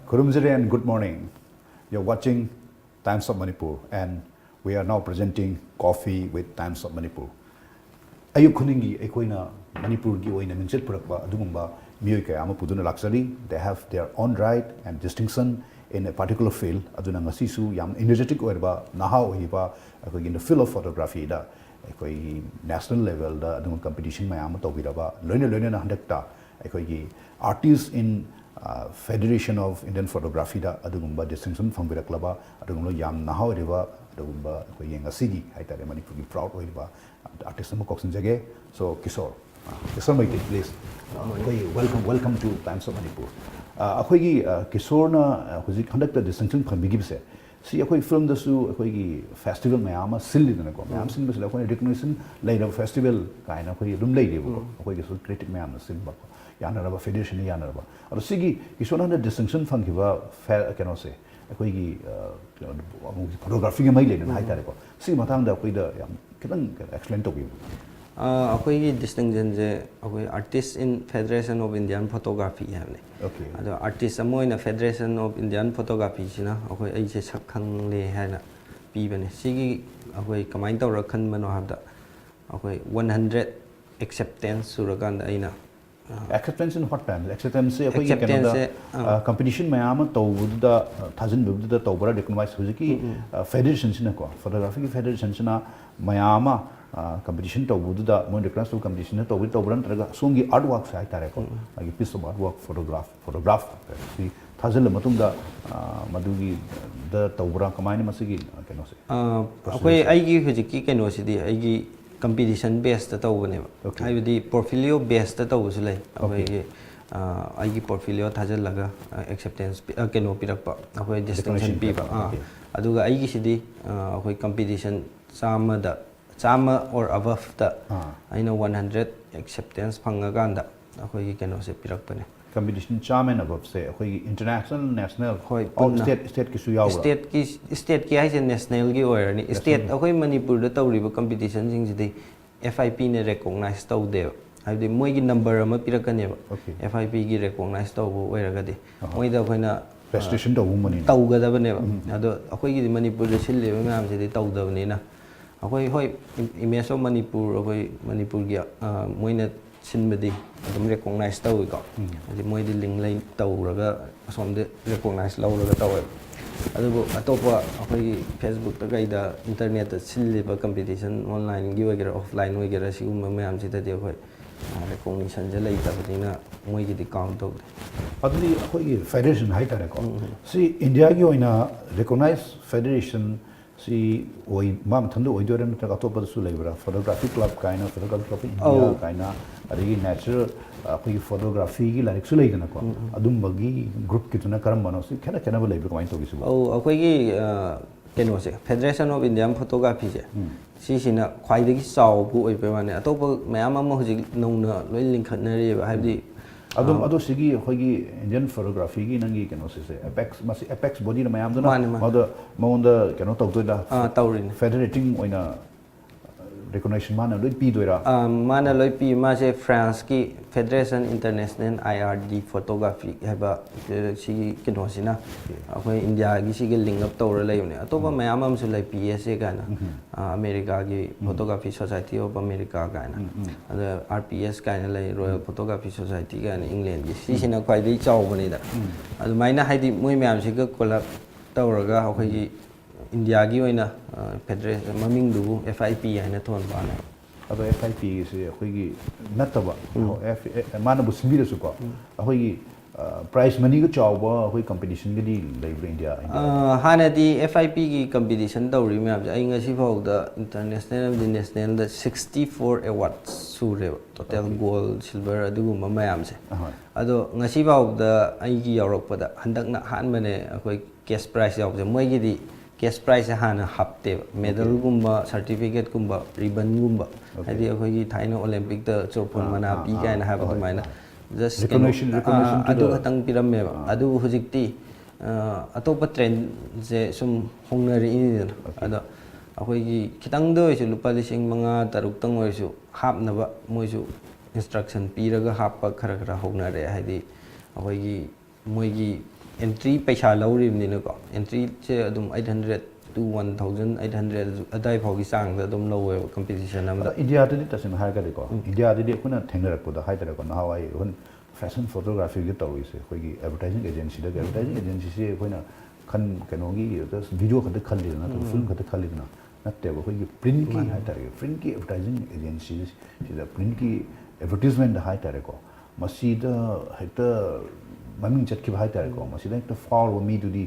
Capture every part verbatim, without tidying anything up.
ꯈꯨꯔꯨꯝꯖꯔꯤ and good morning. You're watching Times of Manipur and we are now presenting Coffee with Times of Manipur. ꯑꯌꯨꯛ ꯈꯨꯗꯤꯡꯒꯤ ꯑꯩꯈꯣꯏꯅ ꯃꯅꯤꯄꯨꯔꯒꯤ ꯑꯣꯏꯅ ꯃꯤꯡꯆꯠ ꯄꯨꯔꯛꯄ ꯑꯗꯨꯒꯨꯝꯕ ꯃꯤꯑꯣꯏ ꯀꯌꯥ ꯑꯃ ꯄꯨꯗꯨꯅ ꯂꯥꯛꯆꯔꯤ. They have their own right and distinction in a particular field. ꯑꯗꯨꯅ ꯉꯁꯤꯁꯨ ꯌꯥꯝ energetic ꯑꯣꯏꯔꯕ, ꯅꯍꯥ ꯑꯣꯏꯔꯤꯕ ꯑꯩꯈꯣꯏꯒꯤ in the field of photography ꯗ ꯑꯩꯈꯣꯏꯒꯤ national level ꯗ ꯑꯗꯨꯒꯨꯝꯕ competition ꯃꯌꯥꯝ ꯑꯃ ꯇꯧꯕꯤꯔꯕ, ꯂꯣꯏꯅ ꯂꯣꯏꯅꯅ ꯍꯟꯗꯛꯇ ꯑꯩꯈꯣꯏꯒꯤ Artists in Federation of Indian Photography ꯗ ꯑꯗꯨꯒꯨꯝꯕ distinction ꯐꯪꯕꯤꯔꯛꯂꯕ, ꯑꯗꯨꯒꯨꯝꯕ ꯌꯥꯝ ꯅꯍꯥ ꯑꯣꯏꯔꯤꯕ, ꯑꯗꯨꯒꯨꯝꯕ ꯑꯩꯈꯣꯏꯒꯤ ꯉꯁꯤꯒꯤ ꯍꯥꯏꯇꯥꯔꯦ ꯃꯅꯤꯄꯨꯔꯒꯤ proud ꯑꯣꯏꯔꯤꯕ artist ꯑꯃ ꯀꯧꯁꯤꯟꯖꯒꯦ. So ꯀꯤꯁꯣꯔ, ꯑ, ꯀꯤꯁꯣꯔ ꯃꯩꯇꯩ, please. ꯑ, ꯑꯩꯈꯣꯏꯒꯤ welcome, welcome to Times of Manipur. ꯑ, ꯑꯩꯈꯣꯏꯒꯤ, ꯑ, ꯀꯤꯁꯣꯔꯅ, ꯑ, ꯍꯧꯖꯤꯛ ꯍꯟꯗꯛꯇ distinction ꯐꯪꯕꯤꯈꯤꯕꯁꯦ, ꯁꯤ ꯑꯩꯈꯣꯏ film ꯗꯁꯨ ꯑꯩꯈꯣꯏꯒꯤ festival ꯃꯌꯥꯝ ꯑꯃ ꯁꯤꯜꯂꯤꯗꯅꯀꯣ, ꯃꯌꯥꯝ ꯁꯤꯟꯕꯁꯤꯗ ꯑꯩꯈꯣꯏꯅ recognition ꯂꯩꯔꯕ festival ꯀꯥꯏꯅ ꯑꯩꯈꯣꯏ ꯑꯗꯨꯝ ꯂꯩꯔꯤꯕꯀꯣ, ꯑꯩꯈꯣꯏꯒꯤꯁꯨ critic ꯃꯌꯥꯝꯅ ꯁꯤꯟꯕ, ꯌꯥꯅꯔꯕ, federation ꯅ ꯌꯥꯅꯔꯕ. ꯑꯗꯣ ꯁꯤꯒꯤ ꯀꯤꯁꯣꯔꯅ ꯍꯟꯗꯛ distinction ꯐꯪꯈꯤꯕ ꯐꯦ-, ꯀꯩꯅꯣꯁꯦ, ꯑꯩꯈꯣꯏꯒꯤ, ꯑ, ꯀꯩꯅꯣ, photography ꯒꯤ ꯃꯔꯤ ꯂꯩꯅꯅ ꯍꯥꯏꯇꯥꯔꯦꯀꯣ, ꯁꯤꯒꯤ ꯃꯇꯥꯡꯗ ꯑꯩꯈꯣꯏꯗ ꯌꯥꯝ ꯈꯤꯇꯪ explain ꯇꯧꯕꯤꯌꯨ꯫ ꯑ, ꯑꯩꯈꯣꯏꯒꯤ distinction ꯁꯦ ꯑꯩꯈꯣꯏ Artist in Federation of Indian Photography ꯍꯥꯏꯕꯅꯦ꯫ Okay. ꯑꯗꯣ artist ꯑꯃ ꯑꯣꯏꯅ Federation of Indian Photography ꯁꯤꯅ ꯑꯩꯈꯣꯏ ꯑꯩꯁꯦ ꯁꯛ ꯈꯪꯂꯦ ꯍꯥꯏꯅ ꯄꯤꯕꯅꯦ꯫ ꯁꯤꯒꯤ ꯑꯩꯈꯣꯏ ꯀꯃꯥꯏꯅ ꯇꯧꯔ ꯈꯟꯕꯅꯣ ꯍꯥꯏꯕꯗ, ꯑꯩꯈꯣꯏ one hundred acceptance ꯁꯨꯔꯀꯥꯟꯗ ꯑꯩꯅ, ꯑ, Acceptance in what terms? Acceptance ꯁꯦ ꯑꯩꯈꯣꯏꯒꯤ ꯀꯩꯅꯣꯗ, acceptance ꯁꯦ, ꯑ, ꯑ, competition ꯃꯌꯥꯝ ꯑꯃ ꯇꯧꯕꯗꯨꯗ, ꯑ, ꯊꯥꯖꯤꯟꯕꯗꯨꯗ ꯇꯧꯕ꯭ꯔꯥ, recognize ꯍꯧꯖꯤꯛꯀꯤ, ꯑ, federation ꯁꯤꯅꯀꯣ, photography ꯒꯤ federation ꯁꯤꯅ ꯃꯌꯥꯝ ꯑꯃ, ꯑ, competition ꯇꯧꯕꯗꯨꯗ ꯃꯣꯏ recognize ꯇꯧꯕ competition ꯇꯧꯕꯗ ꯇꯧꯕ꯭ꯔꯥ, ꯅꯠꯇ꯭ꯔꯒ ꯁꯣꯝꯒꯤ artwork ꯁꯦ ꯍꯥꯏꯇꯥꯔꯦꯀꯣ, ꯃꯥꯒꯤ piece of artwork, photograph, photograph ꯁꯤ ꯊꯥꯖꯤꯜꯂ ꯃꯇꯨꯡꯗ, ꯑ, ꯃꯗꯨꯒꯤ ꯗ ꯇꯧꯕ꯭ꯔꯥ, ꯀꯃꯥꯏꯅ ꯃꯁꯤꯒꯤ, ꯑ, ꯀꯩꯅꯣꯁꯦ? ꯑ, Process ꯑꯩꯈꯣꯏ ꯁꯦ? ꯑꯩꯒꯤ ꯍꯧꯖꯤꯛꯀꯤ ꯀꯩꯅꯣꯁꯤꯗꯤ ꯑꯩꯒꯤ competition base ꯇ ꯇꯧꯕꯅꯦꯕ꯫ Okay. ꯍꯥꯏꯕꯗꯤ portfolio base ꯇ ꯇꯧꯕꯁꯨ ꯂꯩ꯫ Okay. ꯑꯩꯈꯣꯏꯒꯤ, ꯑ, ꯑꯩꯒꯤ portfolio ꯊꯥꯖꯤꯜꯂꯒ, ꯑ, acceptance ꯄꯤ-, ꯑ, ꯀꯩꯅꯣ ꯄꯤꯔꯛꯄ, ꯑꯩꯈꯣꯏ distinction Recognition ꯄꯤꯕ꯫ ꯄꯤꯔꯛꯄ, ꯑꯥ, okay. ꯑꯗꯨꯒ ꯑꯩꯒꯤꯁꯤꯗꯤ, ꯑ, ꯑꯩꯈꯣꯏ competition ꯆꯥꯝꯃꯗ, ꯆꯥꯝꯃ or above ꯇ ꯑꯥ. ꯑꯩꯅ one hundred acceptance ꯐꯪꯉꯀꯥꯟꯗ ꯑꯩꯈꯣꯏꯒꯤ ꯀꯩꯅꯣꯁꯦ ꯄꯤꯔꯛꯄꯅꯦ꯫ Competition ꯆꯥꯝꯃ and above ꯁꯦ ꯑꯩꯈꯣꯏꯒꯤ international, national, ꯍꯣꯏ, all ꯄꯨꯟꯅ꯫ state, state ꯀꯤꯁꯨ ꯌꯥꯎꯕ꯭ꯔꯥ? State ꯀꯤ, state ꯀꯤ ꯍꯥꯏꯁꯦ national ꯒꯤ ꯑꯣꯏꯔꯅꯤ꯫ National State, ꯒꯤ꯫ ꯑꯩꯈꯣꯏ ꯃꯅꯤꯄꯨꯔꯗ ꯇꯧꯔꯤꯕ competition ꯁꯤꯡꯁꯤꯗꯤ F I P ꯅ recognize ꯇꯧꯗꯦꯕ꯫ ꯍꯥꯏꯕꯗꯤ ꯃꯣꯏꯒꯤ number ꯑꯃ ꯄꯤꯔꯛꯀꯅꯦꯕ꯫ Okay. F I P ꯒꯤ recognize ꯇꯧꯕ ꯑꯣꯏꯔꯒꯗꯤ꯫ ꯑꯍꯥ꯫ ꯃꯣꯏꯗ ꯑꯩꯈꯣꯏꯅ ꯔꯦꯖꯤꯁꯇ꯭ꯔꯦꯁꯟ ꯇꯧꯕꯒꯨꯝꯕꯅꯤꯅ꯫ ꯇꯧꯒꯗꯕꯅꯦꯕ꯫ ꯑꯗꯣ ꯑꯩꯈꯣꯏꯒꯤꯗꯤ ꯃꯅꯤꯄꯨꯔꯗ ꯁꯤꯜꯂꯤꯕ ꯃꯌꯥꯝꯁꯤꯗꯤ ꯇꯧꯗꯕꯅꯤꯅ, ꯑꯩꯈꯣꯏ, ꯍꯣꯏ, Image of Manipur, ꯑꯩꯈꯣꯏ ꯃꯅꯤꯄꯨꯔꯒꯤ, ꯑ, ꯃꯣꯏꯅ ꯁꯤꯟꯕꯗꯤ ꯑꯗꯨꯝ ꯔꯦꯀꯣꯛꯅꯥꯏꯁ ꯇꯧꯏꯀꯣ꯫ ꯍꯥꯏꯗꯤ ꯃꯣꯏꯗꯤ ꯂꯤꯡ ꯂꯩ ꯇꯧꯔꯒ ꯑꯁꯣꯝꯗ ꯔꯦꯀꯣꯛꯅꯥꯏꯁ ꯂꯧꯔꯒ ꯇꯧꯋꯦꯕ꯫ ꯑꯗꯨꯕꯨ ꯑꯇꯣꯞꯄ ꯑꯩꯈꯣꯏꯒꯤ ꯐꯦꯁꯕꯨꯛꯇ ꯀꯩꯗ, ꯏꯟꯇꯔꯅꯦꯠꯇ ꯁꯤꯜꯂꯤꯕ ꯀꯝꯄꯤꯇꯤꯁꯟ, ꯑꯣꯟꯂꯥꯏꯟꯒꯤ ꯑꯣꯏꯒꯦꯔꯥ ꯑꯣꯐꯂꯥꯏꯟ ꯑꯣꯏꯒꯦꯔꯥ, ꯁꯤꯒꯨꯝꯕ ꯃꯌꯥꯝꯁꯤꯗꯗꯤ ꯑꯩꯈꯣꯏ ꯔꯦꯀꯣꯛꯅꯤꯁꯟꯁꯦ ꯂꯩꯇꯕꯅꯤꯅ ꯃꯣꯏꯒꯤꯗꯤ ꯀꯥꯎꯟ ꯇꯧꯗꯦ꯫ ꯑꯗꯨꯗꯤ ꯑꯩꯈꯣꯏꯒꯤ ꯐꯦꯗꯔꯦꯁꯟ ꯍꯥꯏꯇꯥꯔꯦꯀꯣ, ꯁꯤ ꯏꯟꯗꯤꯌꯥꯒꯤ ꯑꯣꯏꯅ ꯔꯦꯀꯣꯛꯅꯥꯏꯁ ꯐꯦꯗꯔꯦꯁꯟ ꯁꯤ ꯑꯣꯏ, ꯃꯥ ꯃꯊꯟꯇ ꯑꯣꯏꯗꯣꯏꯔꯥ, ꯅꯠꯇ꯭ꯔꯒ ꯑꯇꯣꯞꯄꯗꯁꯨ ꯂꯩꯕ꯭ꯔꯥ? Photography Club ꯀꯥꯏꯅ, Photography Club of India ꯑꯧ꯫ ꯀꯥꯏꯅ, ꯑꯗꯒꯤ ꯅꯦꯆꯔꯦꯜ, ꯑꯩꯈꯣꯏꯒꯤ ꯐꯣꯇꯣꯒ꯭ꯔꯥꯐꯤꯒꯤ ꯂꯥꯏꯔꯤꯛꯁꯨ ꯂꯩꯗꯅꯀꯣ, ꯑꯗꯨꯝꯕꯒꯤ ꯒ꯭ꯔꯨꯞꯀꯤꯗꯨꯅ ꯀꯔꯝꯕꯅꯣ? ꯁꯤ ꯈꯦꯠꯅ ꯈꯦꯠꯅꯕ ꯂꯩꯕ꯭ꯔꯥ? ꯀꯃꯥꯏꯅ ꯇꯧꯒꯦ ꯁꯤꯕꯣ? ꯑꯧ, ꯑꯩꯈꯣꯏꯒꯤ, ꯑ, ꯀꯩꯅꯣꯁꯦ, Federation of Indian Photographyꯁꯦ, ꯁꯤꯁꯤꯅ ꯈ꯭ꯋꯥꯏꯗꯒꯤ ꯆꯥꯎꯕ ꯑꯣꯏꯕꯩ ꯋꯥꯅꯤ꯫ ꯑꯇꯣꯞꯄ ꯃꯌꯥꯝ ꯑꯃ ꯍꯧꯖꯤꯛ ꯅꯧꯅ ꯂꯣꯏ ꯂꯤꯡꯈꯠꯅꯔꯤꯑꯕ, ꯍꯥꯏꯕꯗꯤ ꯑꯗꯨꯝ, ꯑꯗꯣ ꯁꯤꯒꯤ ꯑꯩꯈꯣꯏꯒꯤ ꯏꯟꯗꯤꯌꯟ ꯐꯣꯇꯣꯒ꯭ꯔꯥꯐꯤꯒꯤ ꯅꯪꯒꯤ ꯀꯩꯅꯣꯁꯤꯁꯦ, ꯑꯦꯄꯦꯛꯁ, ꯃꯁꯤ ꯑꯦꯄꯦꯛꯁ ꯕꯣꯗꯤꯅ ꯃꯌꯥꯝꯗꯨꯅ ꯃꯥꯅꯦ, ꯃꯥꯅꯦ꯫ ꯃꯉꯣꯟꯗ, ꯃꯉꯣꯟꯗ ꯀꯩꯅꯣ ꯇꯧꯗꯣꯏꯗ? ꯑꯥ, ꯇꯧꯔꯤꯅꯦ꯫ ꯐꯦꯗꯔꯦꯇꯤꯡ ꯑꯣꯏꯅ ꯔꯤꯀꯣꯛꯅꯤꯁꯟ ꯃꯥꯅ ꯂꯣꯏ ꯄꯤꯗꯣꯏꯔꯥ? ꯑꯥ, ꯃꯥꯅ ꯂꯣꯏ ꯄꯤ꯫ ꯃꯥꯁꯦ ꯐ꯭ꯔꯥꯟꯁꯀꯤ Federation International I R D Photography ꯍꯥꯏꯕ, ꯑ, ꯁꯤꯒꯤ ꯀꯩꯅꯣꯁꯤꯅ ꯑꯩꯈꯣꯏ ꯏꯟꯗꯤꯌꯥꯒꯤ ꯁꯤꯒ ꯂꯤꯡ ꯑꯞ ꯇꯧꯔ ꯂꯩꯕꯅꯦ꯫ ꯑꯇꯣꯞꯄ ꯃꯌꯥꯝ ꯑꯃꯁꯨ ꯂꯩ, P S A ꯀꯥꯏꯅ, ꯑ, ꯑꯃꯦꯔꯤꯀꯥꯒꯤ Photography Society of America ꯀꯥꯏꯅ, ꯑꯗ R P S ꯀꯥꯏꯅ ꯂꯩ, Royal Photography Society ꯀꯥꯏꯅ ꯏꯪꯂꯦꯟꯒꯤ, ꯁꯤꯁꯤꯅ ꯈ꯭ꯋꯥꯏꯗꯒꯤ ꯆꯥꯎꯕꯅꯤꯗ꯫ ꯑꯗꯨꯃꯥꯏꯅ ꯍꯥꯏꯗꯤ ꯃꯣꯏ ꯃꯌꯥꯝꯁꯤꯒ ꯀꯣꯂꯥꯞ ꯇꯧꯔꯒ ꯑꯩꯈꯣꯏꯒꯤ ꯏꯟꯗꯤꯌꯥꯒꯤ ꯑꯣꯏꯅ, ꯑ, ꯐꯦꯗꯔꯦ-, ꯃꯃꯤꯡꯗꯨꯕꯨ F I P ꯍꯥꯏꯅ ꯊꯣꯟꯕꯅꯦ꯫ ꯑꯗꯣ F I P ꯁꯦ ꯑꯩꯈꯣꯏꯒꯤ ꯅꯠꯇꯕ, ꯑꯣ, F-, ꯑꯦ, ꯃꯥꯅꯕꯨ ꯁꯤꯟꯕꯤꯔꯁꯨꯀꯣ, ꯑꯩꯈꯣꯏꯒꯤ, ꯑ, ꯄ꯭ꯔꯥꯏꯖ ꯃꯅꯤꯒ ꯆꯥꯎꯕ ꯑꯩꯈꯣꯏ ꯀꯝꯄꯤꯇꯤꯁꯟꯒꯗꯤ ꯂꯩꯕ꯭ꯔꯥ ꯏꯟꯗꯤꯌꯥ, ꯏꯟꯗꯤꯌꯥꯗ? ꯑ, ꯍꯥꯟꯅꯗꯤ F I P ꯒꯤ ꯀꯝꯄꯤꯇꯤꯁꯟ ꯇꯧꯔꯤ ꯃꯌꯥꯝꯁꯦ ꯑꯩ ꯉꯁꯤ ꯐꯥꯎꯗ ꯏꯟꯇꯔꯅꯦꯁꯅꯦꯜ ꯑꯃꯗꯤ ꯅꯦꯁꯅꯦꯜꯗ sixty four awards ꯁꯨꯔꯦꯕ, ꯇꯣꯇꯦꯜ꯫ Okay. ꯒꯣꯜ, ꯁꯤꯜꯚꯔ, ꯑꯗꯨꯒꯨꯝꯕ ꯃꯌꯥꯝꯁꯦ꯫ ꯑꯍꯣꯏ꯫ ꯑꯗꯣ ꯉꯁꯤ ꯐꯥꯎꯗ ꯑꯩꯒꯤ ꯌꯥꯎꯔꯛꯄꯗ ꯍꯟꯗꯛꯅ ꯑꯍꯥꯟꯕꯅꯦ ꯑꯩꯈꯣꯏ ꯀꯦꯁ ꯄ꯭ꯔꯥꯏꯖ ꯌꯥꯎꯕꯁꯦ꯫ ꯃꯣꯏꯒꯤꯗꯤ ꯀꯦꯁ ꯄ꯭ꯔꯥꯏꯖꯁꯦ ꯍꯥꯟꯅ ꯍꯥꯞꯇꯦꯕ, ꯃꯦꯗꯜꯒꯨꯝꯕ, ꯁꯥꯔꯇꯤꯐꯤꯀꯦꯠꯀꯨꯝꯕ, ꯔꯤꯕꯟꯒꯨꯝꯕ, Okay. ꯍꯥꯏꯗꯤ ꯑꯩꯈꯣꯏꯒꯤ ꯊꯥꯏꯅ ꯑꯣꯂꯦꯝꯄꯤꯛꯇ ꯆꯨꯔꯐꯣꯟ ꯑꯥ, ꯃꯅꯥ ꯑꯥ, ꯄꯤ ꯑꯥ, ꯀꯥꯏꯅ ꯍꯥꯏꯕ ꯍꯣꯏ, ꯑꯗꯨꯃꯥꯏꯅ꯫ ꯍꯣꯏ꯫ Just Recognition, ꯀꯩꯅꯣ, recognition ꯑꯥ, to ꯑꯗꯨ the ꯈꯛꯇꯪ ꯄꯤꯔꯝꯃꯦꯕ꯫ ꯑꯥ꯫ ꯑꯗꯨꯕꯨ ꯍꯧꯖꯤꯛꯇꯤ, ꯑꯥ, ꯑꯇꯣꯞꯄ ꯇ꯭ꯔꯦꯟꯁꯦ ꯁꯨꯝ ꯍꯣꯡꯅꯔꯛꯏꯅꯤꯗꯅ꯫ Okay. ꯑꯗꯣ ꯑꯩꯈꯣꯏꯒꯤ ꯈꯤꯇꯪꯗ ꯑꯣꯏꯔꯁꯨ, ꯂꯨꯄꯥ ꯂꯤꯁꯤꯡ ꯃꯉꯥ ꯇꯔꯨꯛꯇꯪ ꯑꯣꯏꯔꯁꯨ ꯍꯥꯞꯅꯕ ꯃꯣꯏꯁꯨ ꯏꯟꯁꯇ꯭ꯔꯛꯁꯟ ꯄꯤꯔꯒ ꯍꯥꯞꯄ ꯈꯔ ꯈꯔ ꯍꯧꯅꯔꯦ꯫ ꯍꯥꯏꯗꯤ ꯑꯩꯈꯣꯏꯒꯤ ꯃꯣꯏꯒꯤ ꯑꯦꯟꯇ꯭ꯔꯤ ꯄꯩꯁꯥ ꯂꯧꯔꯤꯕꯅꯤꯅꯀꯣ, ꯑꯦꯟꯇ꯭ꯔꯤꯁꯦ ꯑꯗꯨꯝ eight hundred to one thousand eight hundred ꯑꯗꯥꯏ ꯐꯥꯎꯒꯤ ꯆꯥꯡꯗ ꯑꯗꯨꯝ ꯂꯧꯋꯦꯕ ꯀꯝꯄꯤꯇꯤꯁꯟ ꯑꯃꯗ꯫ ꯑꯗꯣ ꯏꯟꯗꯤꯌꯥꯗꯗꯤ ꯇꯁꯦꯡꯅ ꯍꯥꯏꯔꯒꯗꯤꯀꯣ, ꯏꯟꯗꯤꯌꯥꯗꯗꯤ ꯑꯩꯈꯣꯏꯅ ꯊꯦꯡꯅꯔꯛꯄꯗ ꯍꯥꯏꯇꯥꯔꯦꯀꯣ, ꯅꯍꯥꯟꯋꯥꯏ ꯑꯩꯈꯣꯏ ꯐꯦꯁꯟ ꯐꯣꯇꯣꯒ꯭ꯔꯥꯐꯤꯒꯤ ꯇꯧꯔꯤꯁꯦ ꯑꯩꯈꯣꯏꯒꯤ ꯑꯦꯗꯚꯔꯇꯥꯏꯖꯤꯡ ꯑꯦꯖꯦꯟꯁꯤꯗꯒꯤ, ꯑꯦꯗꯚꯔꯇꯥꯏꯖꯤꯡ ꯑꯦꯖꯦꯟꯁꯤꯁꯦ ꯑꯩꯈꯣꯏꯅ ꯈꯟ ꯀꯩꯅꯣꯒꯤ ꯚꯤꯗꯤꯑꯣ ꯈꯛꯇ ꯈꯜꯂꯤꯗꯅ, ꯐꯤꯂꯝ ꯈꯛꯇ ꯈꯜꯂꯤꯗꯅ, ꯅꯠꯇꯦꯕ, ꯑꯩꯈꯣꯏꯒꯤ ꯄ꯭ꯔꯤꯟꯀꯤ ꯍꯥꯏꯇꯥꯔꯦ, ꯄ꯭ꯔꯤꯟꯀꯤ ꯑꯦꯗꯚꯔꯇꯥꯏꯖꯤꯡ ꯑꯦꯖꯦꯟꯁꯤꯁꯤꯗ ꯄ꯭ꯔꯤꯟꯀꯤ ꯑꯦꯗꯚꯔꯇꯤꯁꯃꯦꯟꯗ ꯍꯥꯏꯇꯥꯔꯦꯀꯣ, ꯃꯁꯤꯗ ꯍꯦꯛꯇ ꯃꯃꯤꯡ ꯆꯠꯈꯤꯕ ꯍꯥꯏꯇꯥꯔꯦꯀꯣ, ꯃꯁꯤꯗ ꯍꯦꯛꯇ ꯐꯥꯎꯔꯕ ꯃꯤꯗꯨꯗꯤ